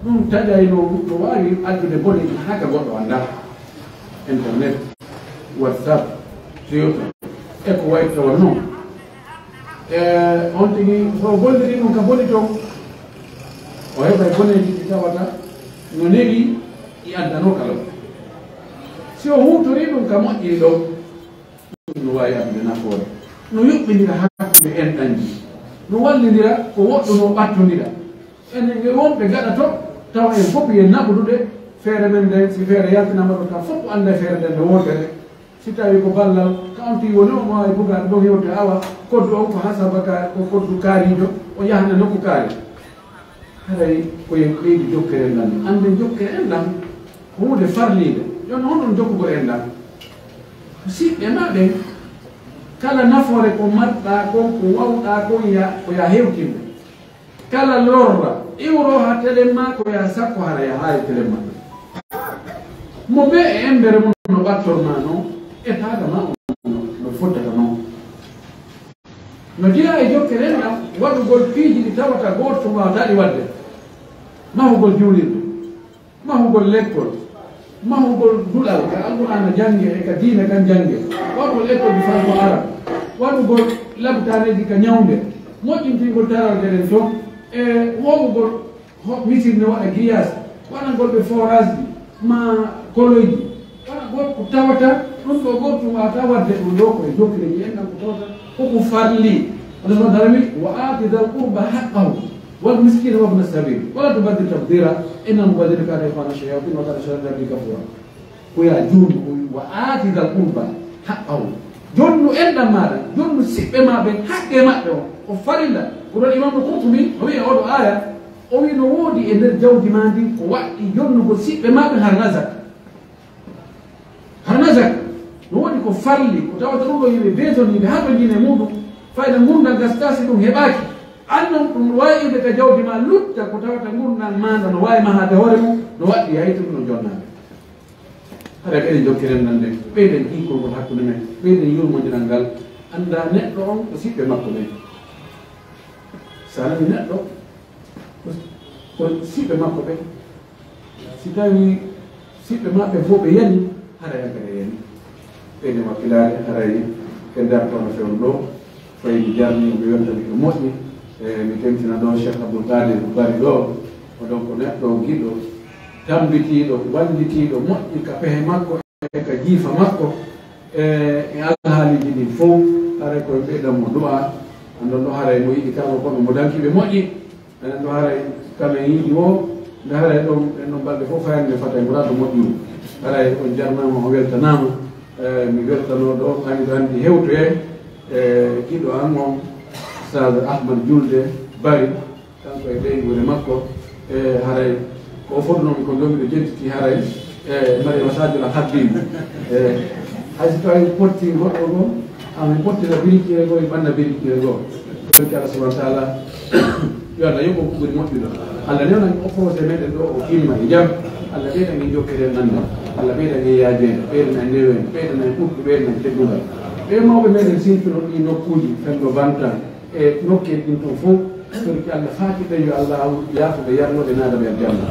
ɗum taƴay no, no waawi addude bone haa ka goɗɗo anndaa. Internet, WhatsApp, Twitter, e ko wayi tawa noon. E, on tigi, so o golliri ɗum ka boni ton, o heɓay boneeji ɗi tawata no neli ɗi addanoo kala. Si o huutorii ɗum ka moƴƴiri ɗon, ɗum no waawi addude nafoore. No yuɓɓindira hakkunde enɗanji. No wallindira ko woɗɗunoo ɓattondira. Enen e wonɓe gaɗa to, tawa en fof yen naɓudude feere men nden, si feere yaltinaama ɗo, tawa fof annda feere nden no wontere. Si tawi ko ballal, ka on tigi woni o mo waawi bugaade ɗon hewde awa, koddu on ko hasaba ka, ko koddu kaariijo, o yahna nokku kaari. Haray ko yen ɓeydi jokkere enɗan. Annde jokkere enɗan, ko huunde farliinde. Jooni honɗum jokkugol enɗan? Ko siɓɓe maa ɓen, kala nafoore ko marɗaa kon, ko wawɗaa kon, ya, ko ya hewtinde. Kala lorra, iwro haa telen maa ko yaa sakko hara yaa haa e telen maa. Mo bee e emmbere mum no ɓattormaa non, e taaga maa on no, no fottata non. No jeyaa e jokkere enɗam waɗugol piiji ɗi tawata gooto tun waawataa ɗi waɗde. Mahugol juulirde, mahugol lekkol, mahugol duɗal ka Alqur'aana janngee e ka diina kan janngee, waɗugol école franco arabe, waɗugol lapitaaneeji ka ñawnde, moƴƴintingol tarawal meɗen ton, e hoɓugol ho-, misir ne waɗa grillage, waɗangol ɓe forage ji, maa koloyji, waɗangol ko tawata ɗum ɗo gooto tun waawataa waɗde ɗum ɗo ko e jokkireeji enɗam ko tawata ko ko farli. Hono no darani, "Wa aati dal qurba haqqahu, wal miskina wabna sabil, wala tubaddir tabdira, innal mubaddirina kanu ikhwana shayatin, wa kana shaytanu li rabbihi kafura." Ko yaa juulɗo, o wi, "Wa aati dal qurba haqqahu." Jonnu enɗam maaɗa, jonnu siɓɓe maa ɓen haqqe maɓɓe on, ko farilla. Ko ɗon Imaamu Qurtubi o wi'i e oɗo aaya, o wi'i no woodi e nder jawdi maa ndin ko waɗɗi jonnugol siɓɓe maa ɓen harna zaka. Harna zaka. No woodi ko farli, ko tawata ɗum ɗo yimɓe beetoniiɓe haa to njine muɗum, fayda ngurndan gastaa si ɗum heɓaaki. An non ɗum waawi iwde ka jawdi maa lutta ko tawata ngurndan maa ndan no waawi mahaade hoore mum, no waɗɗi hay to ɗum no jonnaade. Hara kadi jokkiren nande, ɓeyden kiikol ngol hakkunde men, ɓeyden yurmondiral ngal, annda neɗɗo on ko siɓɓe makko ɓen. Sa nani neɗɗo, ko, ko siɓɓe makko ɓen, si tawi siɓɓe maɓɓe fof ɓe yani, hara yan kadi yani. Ɓeyden wakkilaare, haray en dartono fewndo ɗo. Faydi jarni, mi weltani ko moƴƴi. E, mi tentina ɗo Cheikh Abdoul Kadir Bari ɗo. O ɗon ko neɗɗo giɗo, tambitiiɗo, wallitiiɗo, moƴƴi ka pehe makko e ka jiifa makko. E, e alhaaliiji ɗin fof, haray ko en ɓeydan mo du'a. Anndon ɗo haray mo yiɗi kala kono mo danki ɓe moƴƴi. Enen ɗo haray kala en yiɗi o, nde haray ɗon, en ɗon balɗe fof fayande fata e muraadu moƴƴuru. Haray on jarnaama, on weltanaama. E, mi weltanoo ɗo, hani ɗo anndi hewtoyee, e, giɗo an on, Ustaz Ahmad Julde Bari, kanko e ɓeynguure makko, e, haray ko o fotnoomi ko ɗo miɗo jentiti haray, e, Mariama Sadio Al Khadim. E, hay so tawi potti goɗɗo goo, ama pottina birikiire goo, e ɓanna birikiire goo. Ɗum ki Allah subhanahu wa taala, yo Allah yoɓ ko ɓuri moƴƴude. Allah newnan o projet meɗen ɗo, o timma e jam. Allah ɓeydan en jokkere en nande. Allah ɓeydan en yaajeede, ɓeydan en neweede, ɓeydan en ɓurɗe, ɓeydan en teddungal. Ɓe mawɓe meɗen sintuno ɗi nokkuuji, Fenno Bantan, e nokkee ɗin ton fof, torki Allah faaki ɓe, yo Allah yaafu ɓe, yarno ɓe, naada ɓe aljanna.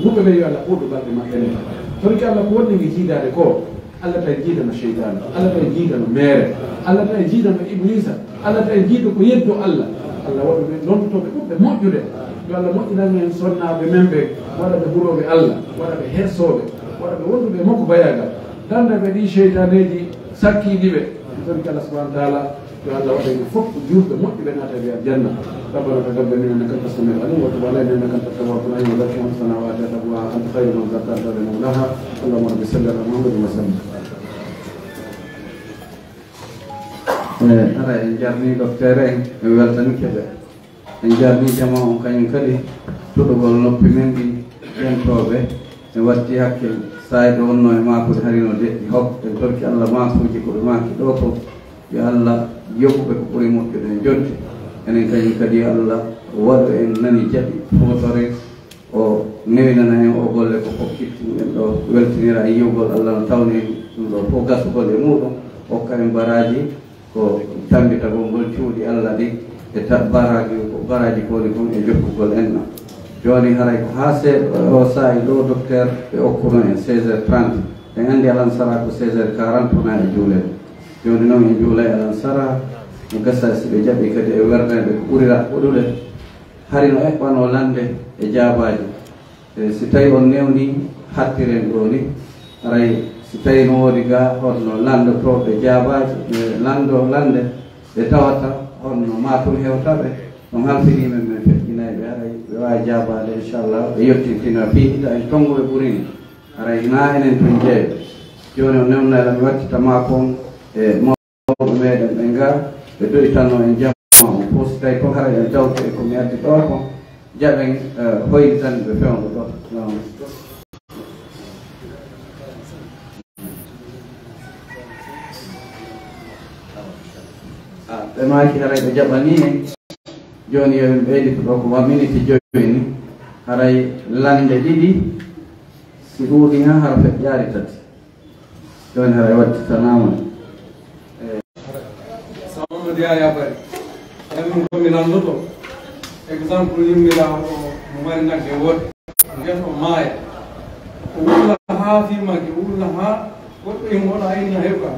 Wuɓɓe ɓe, yo Allah ɓoɗɗo balɗe maɓɓe ɗen. Torki Allah ko wonde ngi jiidaade ko, Allah tawi jiidano seytaane, Allah tawi jiidano meere, Allah tawi jiidano Ibliisa, Allah tawi jiido ko yeddo Allah. Allah waɗu ɓe lontooɓe ɓurɓe moƴƴude. Yo Allah moƴƴinan en sonnaaɓe men ɓe, waɗa ɓe hulooɓe Allah, waɗa ɓe hersooɓe, waɗa ɓe wonduɓe e makko bayaagal. Danda ɓe ɗi seytaaneeji sakkiiɗi ɓe. Torki Allah subhanahu wa taala. Yo Allah waɗ en fof ko juulɓe moƴƴuɓe naata e aljanna. ربنا تقبل منا إنك أنت السميع العليم وتب علينا إنك أنت التواب الرحيم وزكي أنفسنا وآتها تقواها أنت خير من زكاها أنت وليها ومولاها. اللهم رب صل على محمد وسلم. E, ara en jarni docteur en, en weltanike ɓe. En jarni jama on kañum kadi, tuɗugol noppi men ɗi, ƴentooɓe, en watti hakkil, saayɗo wonno e maakude harino deƴƴi hok, en torki Allah maakuuji ko ɓe maaki ɗo ko, yo Allah yoɓu ɓe ko ɓuri moƴƴude e jodde. Enen kañum kadi yo Allah waɗu en nani jaɓi, footore, o newinana en o golle ko fof kitti ɗum en ɗo, weltinira e yiwgol Allah no tawni en ɗum ɗo fof gasugol e muɗum, hokka en baraaji, ko tammbitagol ngol cuuɗi Allah ɗi e ta-, baraaji, ko baraaji ko woni kon e jokkugol enɗam. Jooni haray ko haa see-, o saa'i ɗo docteur ɓe okkuno en seize heures trente. En anndi Alansara ko seize heures quarante wona e juulede. Jooni noon en juulay Alansara, no gasa si ɓe jaɓi kadi e werneede ko ɓurira ɓurude. Hari no eɓɓanoo lande e jaabaaji. E, si tawi on newni hattiren ɗo ni, aray si tawi no woodi ga honno landotooɓe jaabaaji, e, lando lande, ɓe tawata honno matul hewtaɓe, on halfini men, men feƴƴinay ɓe, aray ɓe waawi jaabaade, inchallah, ɓe yettintina fii hita en tonngo ɓe ɓurini, aray na enen tun jeeyo. Jooni o newna la mi wattita ma kon e mawɓe meɗen ɓe nga, ɓe doytano en jamma on fof, si tawi ko hara en tawto e ko mi addi ɗo kon, jaɓen, eh, hoyditan ɓe fewndo ɗo. Ah, ɓe maaki haray ɓe jaɓani en. Jooni yo en ɓeydito ɗo ko wa miniti jowi ni. Haray lande ɗiɗi, si ɗuuɗi ha hara feƴƴaari tati. Jooni haray wattitanaama. Eh. Sa Mamadou Yaya Bari. Enen ko mi lanndoto, exemple, yummiraawo o mo mari nagge woote, ngel o maaya. O wulla haa fii magge, o wulla haa goɗɗo immo, a inni a heɓa.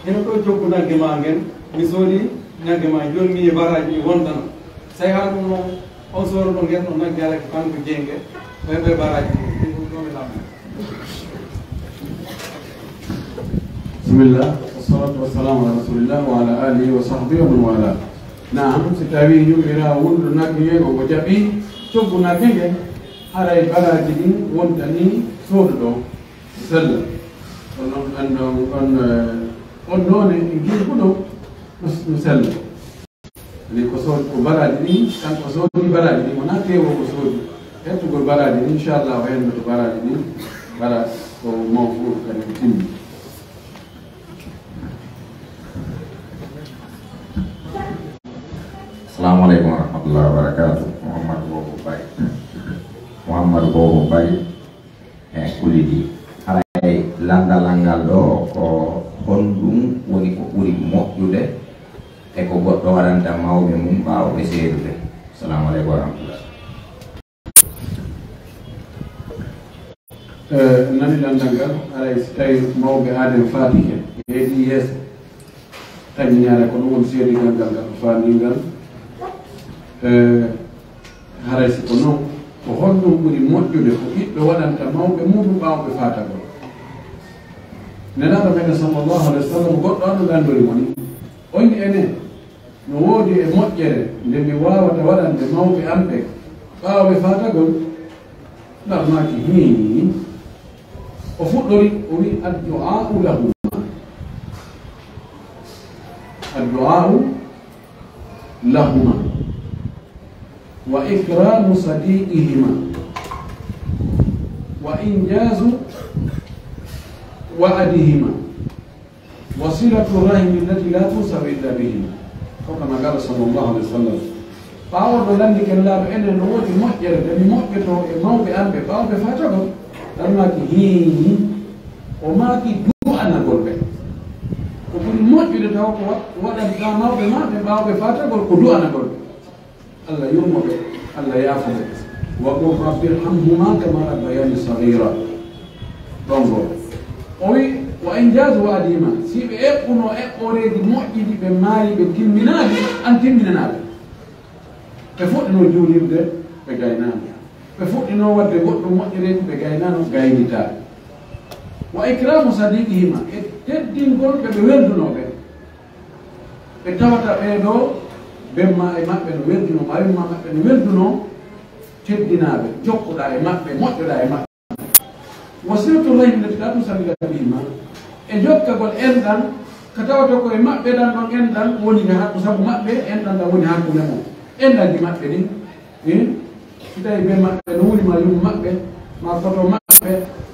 Hino ɗo coggu nagge maa ngen, mi soodi nagge maa, jooni mi yi'i baraaji ɗi wontana. Say hara ɗum noon, on sooroɗo ngel ɗon nagge, hara ko kanko jeyi ngel, o heɓay baraaji ɗi, ɗum ɗo mi lamndoo. Bismillah, wassalatu wassalamu ala rasulillah wa ala alihi wa sahbihi wa man wala. Naam, si tawi yummiraawo wulɗo nagge ngen, omo jaɓi coggu nagge ngen, haray baraaji ɗin wontanii sooduɗo on. Sella. On, on, on, on, eh, on noone e ngirgu ɗon no, no sella. Ni ko sood-, ko baraaji ɗin, kanko soodi baraaji ɗin, wonaa teewo ko soodi. Hettugol baraaji ɗin, inchallah, o hendoto baraaji ɗin, bara ko mawfuur kadi timmi. Assalamu aleykum wa rahmatullahi wa barakatuh. Mouhamadou Bobo Baye. Mouhamadou Bobo Baye. E kulidi. Haray lanndal an ngal ɗo ko honɗum woni ko ɓuri moƴƴude e ko goɗɗo waɗanta mawɓe mum ɓaawo ɓe seedude? Assalamu aleykum wa rahmatullah. Eh, nani lanndal ngal, haray si tawi mawɓe aaden faatike, heedi yeeso, taƴinaare ko ɗum woni seedigal ngal, ngal ko faandii ngal. Eh, haray si ko noon, ko honɗum ɓuri moƴƴude ko ɓiɗɗo waɗanta mawɓe muɗum ɓaawo ɓe faatagol? Nelaaɗo meɗen sallallahu alayhi wa sallam, goɗɗo ano lanndori mo ni, o inni enen, no woodi e moƴƴere nde mi waawata waɗande mawɓe am ɓe ɓaawo ɓe faatagol? Ngal maaki, hii. O fuɗɗori, o wi, "Addu'a'u lahuma. Addu'a'u lahuma. Wa ikramu sadiqihima. Wa injazu wa'adihima." Wa silatu rahimi allati la tunsalu illa bihima. Ko kama qala sallallahu alaihi wasallam. Ɓaawo ɗo lanndi ken laaɗo enen no woodi moƴƴere nde mi moƴƴoto e mawɓe am ɓe ɓaawo ɓe faatagol. Ɗan maaki hii, o maaki du'anagol ɓe. Ko ɓuri moƴƴude taw ko wa-, waɗanta mawɓe ma ɓe ɓaawo ɓe faatagol ko du'anagol ɓe. Allah yurmo ɓe, Allah yaafo ɓe. Wa qul rabbi irhamhuma kama rabbayani saghira. Ɗon goo. O wi, "Wa injazu wa'adihima." Si ɓe eɓɓuno eɓɓoreeji moƴƴi ɗi ɓe maari ɓe timminaali, an timminanaa ɓe. Ɓe fuɗɗino juulirde, ɓe gaynaama. Ɓe fuɗɗino waɗde goɗɗum moƴƴereeji, ɓe gaynaano, gaynitaa. Wa ikramu sadiqihima, e teddingol ɓe ɓe weldunoo ɓe. Ɓe tawata ɓee ɗoo, bemma e maɓɓe no weldunoo, maa yumma maɓɓe no weldunoo, teddinaa ɓe, jokkoɗaa e maɓɓe, moƴƴoɗaa e maɓɓe. Wa silatu rahimi allati la tunsalu illa bihima, e jokkagol enɗan, ka tawata ko e maɓɓe ɗan ɗon enɗan woni ka hakku sabu maɓɓe, enɗan ɗan woni hakkunde mon. Enɗanji maɓɓe ɗin, eh, si tawi bee maɓɓe no wuli, maa yumma maɓɓe, maa koto maɓɓe,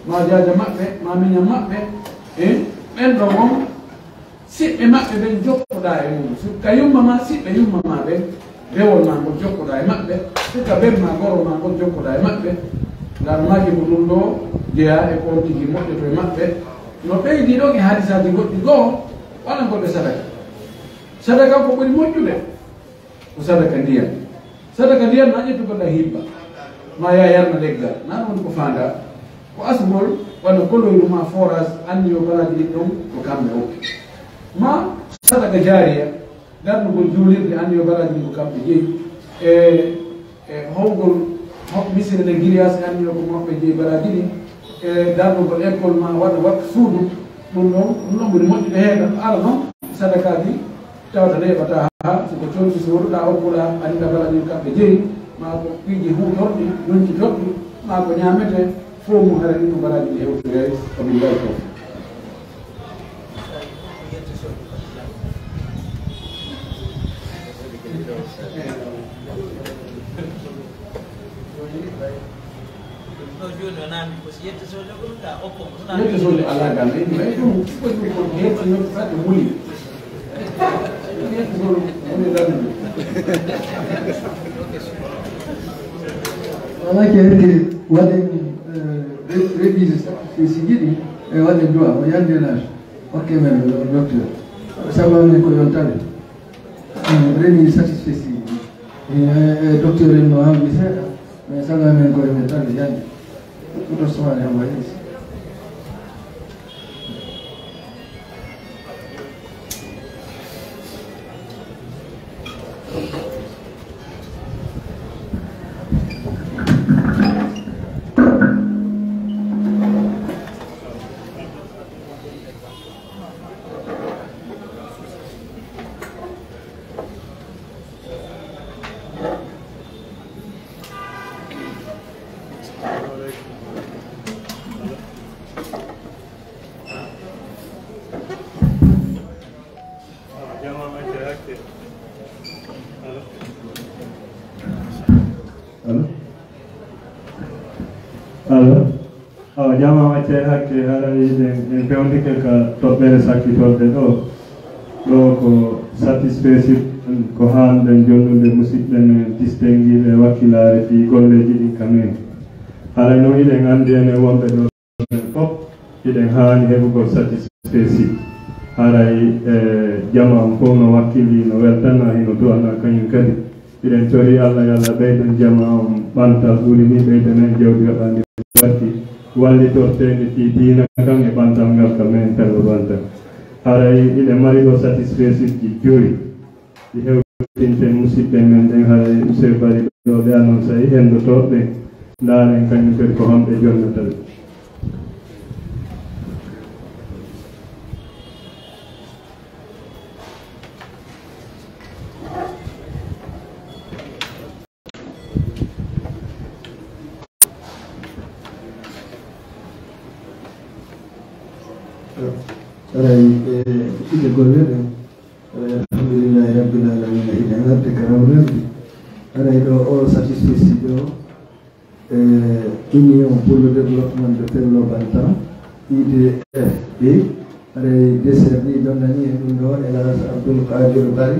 maa jaaja maɓɓe, maa miñan maɓɓe, eh, ɓen ɗon on, siɓɓe maɓɓe ɓen jokkoɗaa e mum. Si ka yumma maa, siɓɓe yumma maa ɓen, bewol maa ngol jokkoɗaa e maɓɓe. Si ka ben maa, goro maa ngol jokkoɗaa e maɓɓe. Ngal maaki ko ɗum ɗoo jeyaa e ko on tigi moƴƴoto e maɓɓe. No ɓeydii ɗon e hadisaaji goɗɗi goo, waɗangol ɓe sadaka. Sadaka ko ɓuri moƴƴude. Ko sadaka ndiyan. Sadaka ndiyan na ƴettugol ɗan hibba. Ma ya yarna leggal. Na ɗum woni ko faandaa. Ko asgol walla koloyru ma forage anniyo baraji ɗin ɗon ko kamɓe okki. Ma sadaka jaariya, darnugol juulirde anniyo baraji ɗin ko kamɓe jeyi. E, e howgol ho-, misira le grillage anniyo ko maɓɓe jeyi baraji ɗin. E darnugol école ma waɗa waktu suudu. Ɗum ɗon, ɗum ɗon ɓuri moƴƴude heen. Ala noon sadakaaji tawata neeɓataa haa si ko conci sooduɗaa okkuɗaa, annda bala ɗin kamɓe jeyi, maa ko piiji huutorɗi, nuncitoɗɗi, maa ko ñaametee, fof mum hara ɗin ko baraaji ɗi hewtoyay, ko min mbawi fof. Ɗo jooni o naami ko si yette sooje ko ɗum ka okko mo. Yette sooje alaa gal, en mbay ɗum, ko ɗum ko yette noon fadde muli. Yette sooje muli lamde. Wala ke heddi waɗen, eh, re-, reɗɗiiji si, si jiɗi, e waɗen du'a, o yande naata. Okke men ɗo, docteur. Sabu men ko yontaɓe. Reni satisfait si. E, e, docteur en no hawni seeɗa, mais saga men koye men tan yanni. Ɗum ɗo sowaani hanngo e isi. Allo? Allo? Awa, jaama wacce hakke, haray en, en fewndike ka toɓɓere sakkitorde ɗo. Ɗo ko satisfait sip, ko haanɗen jonnude musidɓe men distinguiiɓe e wakkilaare fii golleeji ɗin ka men. Haray non hiɗen anndi enen wonɓe ɗo ɓen fof, hiɗen haani heɓugol satisfait sip. Haray, e, jamaa on fof no wakkilii, no weltanaa, hino du'anaa kañum kadi. Hiɗen torii Alla, yo Alla ɓeydan jamaa on ɓantal ɓuri nii, ɓeydana en jawdi heɓaandi barki, wallitorteende fii diina kan e ɓantal ngal ka men Pello Bantal. Haray hiɗen mari ɗo satisfait sipji joyi. Ɗi hewtinten musidɓe men ɓen, haray Monsieur Bari ɗo ɓe annonsa e henndotooɓe ɓen. Ndaaren kañum kadi ko honɓe jonnata ɓe. Haray, e, fuɗɗude golle ɗen. Haray, alhamdulillahi rabbil alamina, hiɗen arde ka rawrende. Haray ɗo o satisfait sip ɗo, e, Union pour le Développement de Pello Bantal, I D F B, haray D C R D jonnanii en ɗum ɗo, El Hadj Abdoul Kadir Bari,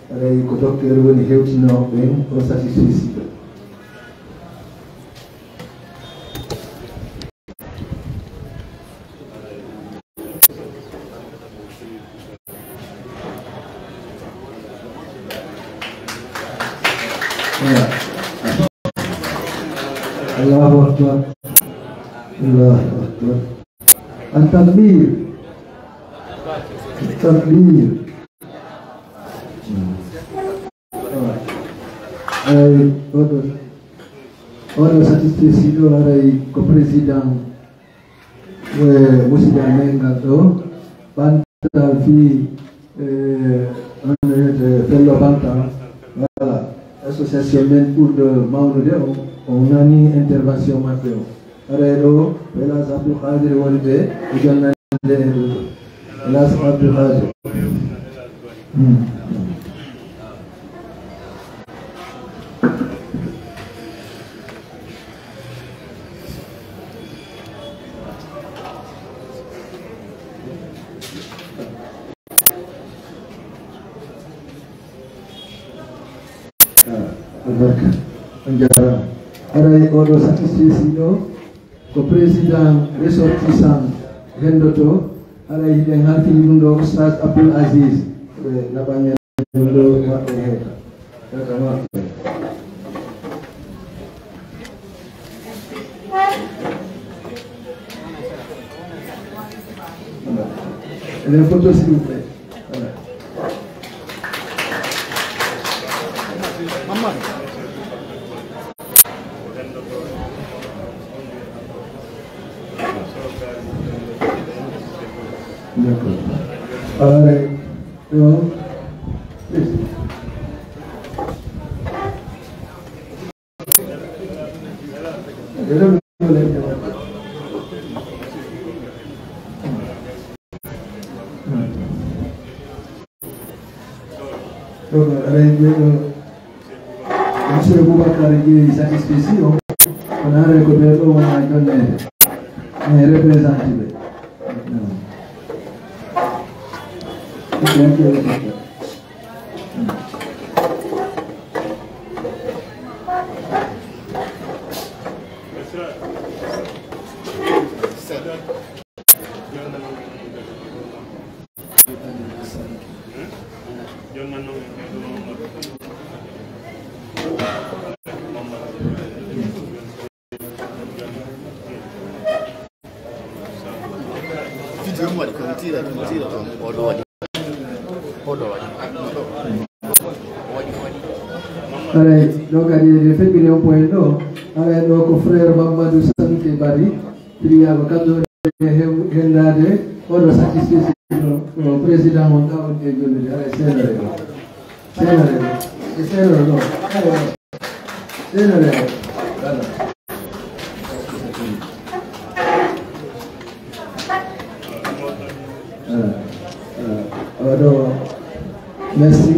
haray ko docteur woni hewtinoowo ɓen o satisfait sip ɗo. Allahu Akbar. Allahu Akbar. At-takbir. At-takbir. Ay, oɗo, oɗo satisfait sip ɗo haray ko président, e, musidal men ngal ɗo, ɓantal fii, e, on wiyetee Pello Bantal. Voilà. Association men ɓurɗo mawnude o, o nani intervention maɓɓe o. Haray ɗo, El Hadj Abdou Khadir woni de, e jonnande e ɗum ɗo. El Hadj Abdou Khadir. Hmm. Ah, albarka. On jaaraama. Haray oɗo satisfait sip ɗo ko président ressortissant henndotoo. Haray hiɗen halfini ɗum ɗo Oustaz Abdoul Aziz. Ɓe naɓa ñande ɗum ɗo maɓɓe heeta. Heeta maɓɓe. Voilà. Les photos, s'il vous plaît. Voilà. D'accord. All right. Yo. Please. Donc, aray ɓeɗo, Monsieur Boubacar Gueye satisfait sip o, kono aray ko ɓeɗo wona jonneede. Mais représenté ɓe. Haray ɗo kadi ene feƴƴini on point ɗo. Haray ɗo ko frère Mamadou Sanke Bari, priyaɓe kamɓe woni e hew-, hendaade oɗo sacrifice no, no président on ɗa on e jollude. Haray seenere ɗo. Seenere ɗo. E seenere ɗo. Haray seenere ɗo. Voilà. Ah, ah, oɗo, merci.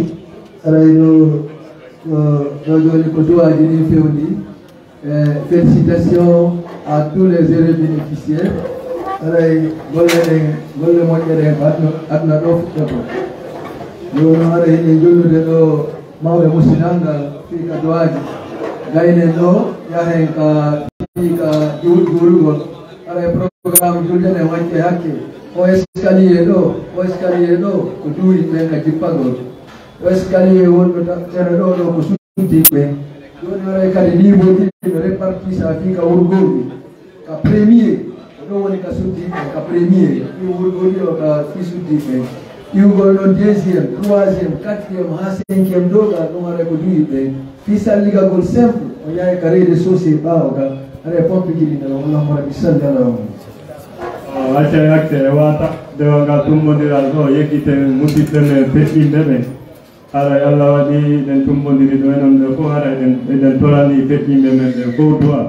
Aray no, no, no jooni ko duwaaji ni fewndi. Eh, félicitations à tous les heureux bénéficiaires. Aray golle ɗen, golle moƴƴe ɗen ko aduna, aduna ɗo fuɗɗoto. Jooni aray en jollude ɗo mawɓe musidal ngal fii ka duwaaji. Gaynen ɗo yahen ka fii ka juul-, juulugol. Haray programme julde ɗen wacce hakke. O escalier ɗo, o escalier ɗo, ko duuyi ɓen ka jippagol. O escalier wonɗo ta-, tere ɗo, ɗo ko suddi ɓen. Jooni haray kadi niveau ɗiɗi no répartisa fii ka wurgol ɗi. Ka premier, ko ɗo woni ka suddi ɓen, ka premier. Fii wurgol ɗi o ka fii suddi ɓen. Iwgol noon deuxième, troisième, quatrième, haa cinquième ɗo, ka ɗum haray ko duuyi ɓen. Fii salligagol simple, o yahay ka réseaux sociaux ɓaawo ka, haray pompe jiɗi nana, Allahumma rabbi salli ala Muhammad. O acca yakte e wata, dewal ngal tummbondiral ɗo, yeggite musidɓe men feɗɗinɓe ɓen. Haray Allah waɗi ɗen tummbondiri ɗo e non ɓe fof, haray ɗen, eɗen torani feɗɗinɓe men ɓe fof du'a.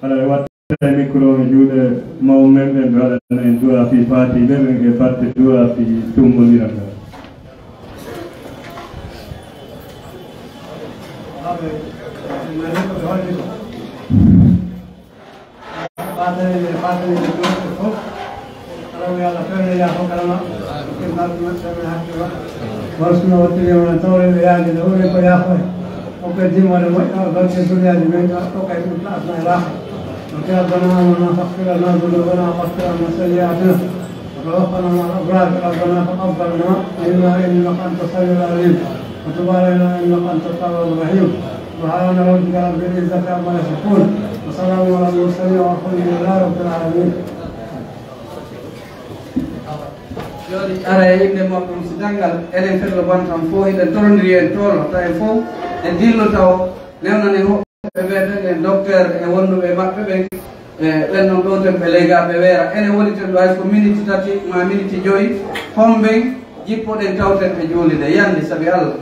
Haray watta e micro e juuɗe mawɓe men ɓen, ɓe waɗana en du'a fii faatiiɓe ɓen e batte du'a fii tummbondiral ngal. Ɓaatane, ɓaatane ɓe ɗo ɓe fof. Kala mo Yalla feewne yaafo kala maɓɓe. Ken mbaɗi maɓɓe feewne hakke maɓɓe. Wala suna wattiri on tawre ɓe yaade ɗo woni ko yaafo. O ɓe dimmore moƴƴa, o barke duniyaaji men ɗo, o kay ɗum ɗaasna e laafa. ربنا آمنا فاغفر لنا ذنوبنا وكفر عنا سيئاتنا وتوفنا مع الأبرار. ربنا تقبل منا إنك أنت السميع العليم وتب علينا إنك أنت التواب الرحيم. سبحان ربك رب العزة عما يصفون وسلام على المرسلين والحمد لله رب العالمين. Jooni ara e innde moƴƴo musidal ngal, enen fedde Bantam fof, eɗen torondiri en toolo, taw en fof en dillo taw newnanen hoɓɓe ɓe, ɓe mbiyeten en docteur e wonduɓe e maɓɓe ɓen. E ɓen noon ɗo ten ɓe leygaaɓe weera. Enen woni ten ɗo hay so ko miniti tati ma miniti joyi, homben jippoɗen tawten ɓe juulde yande, sabi Allah.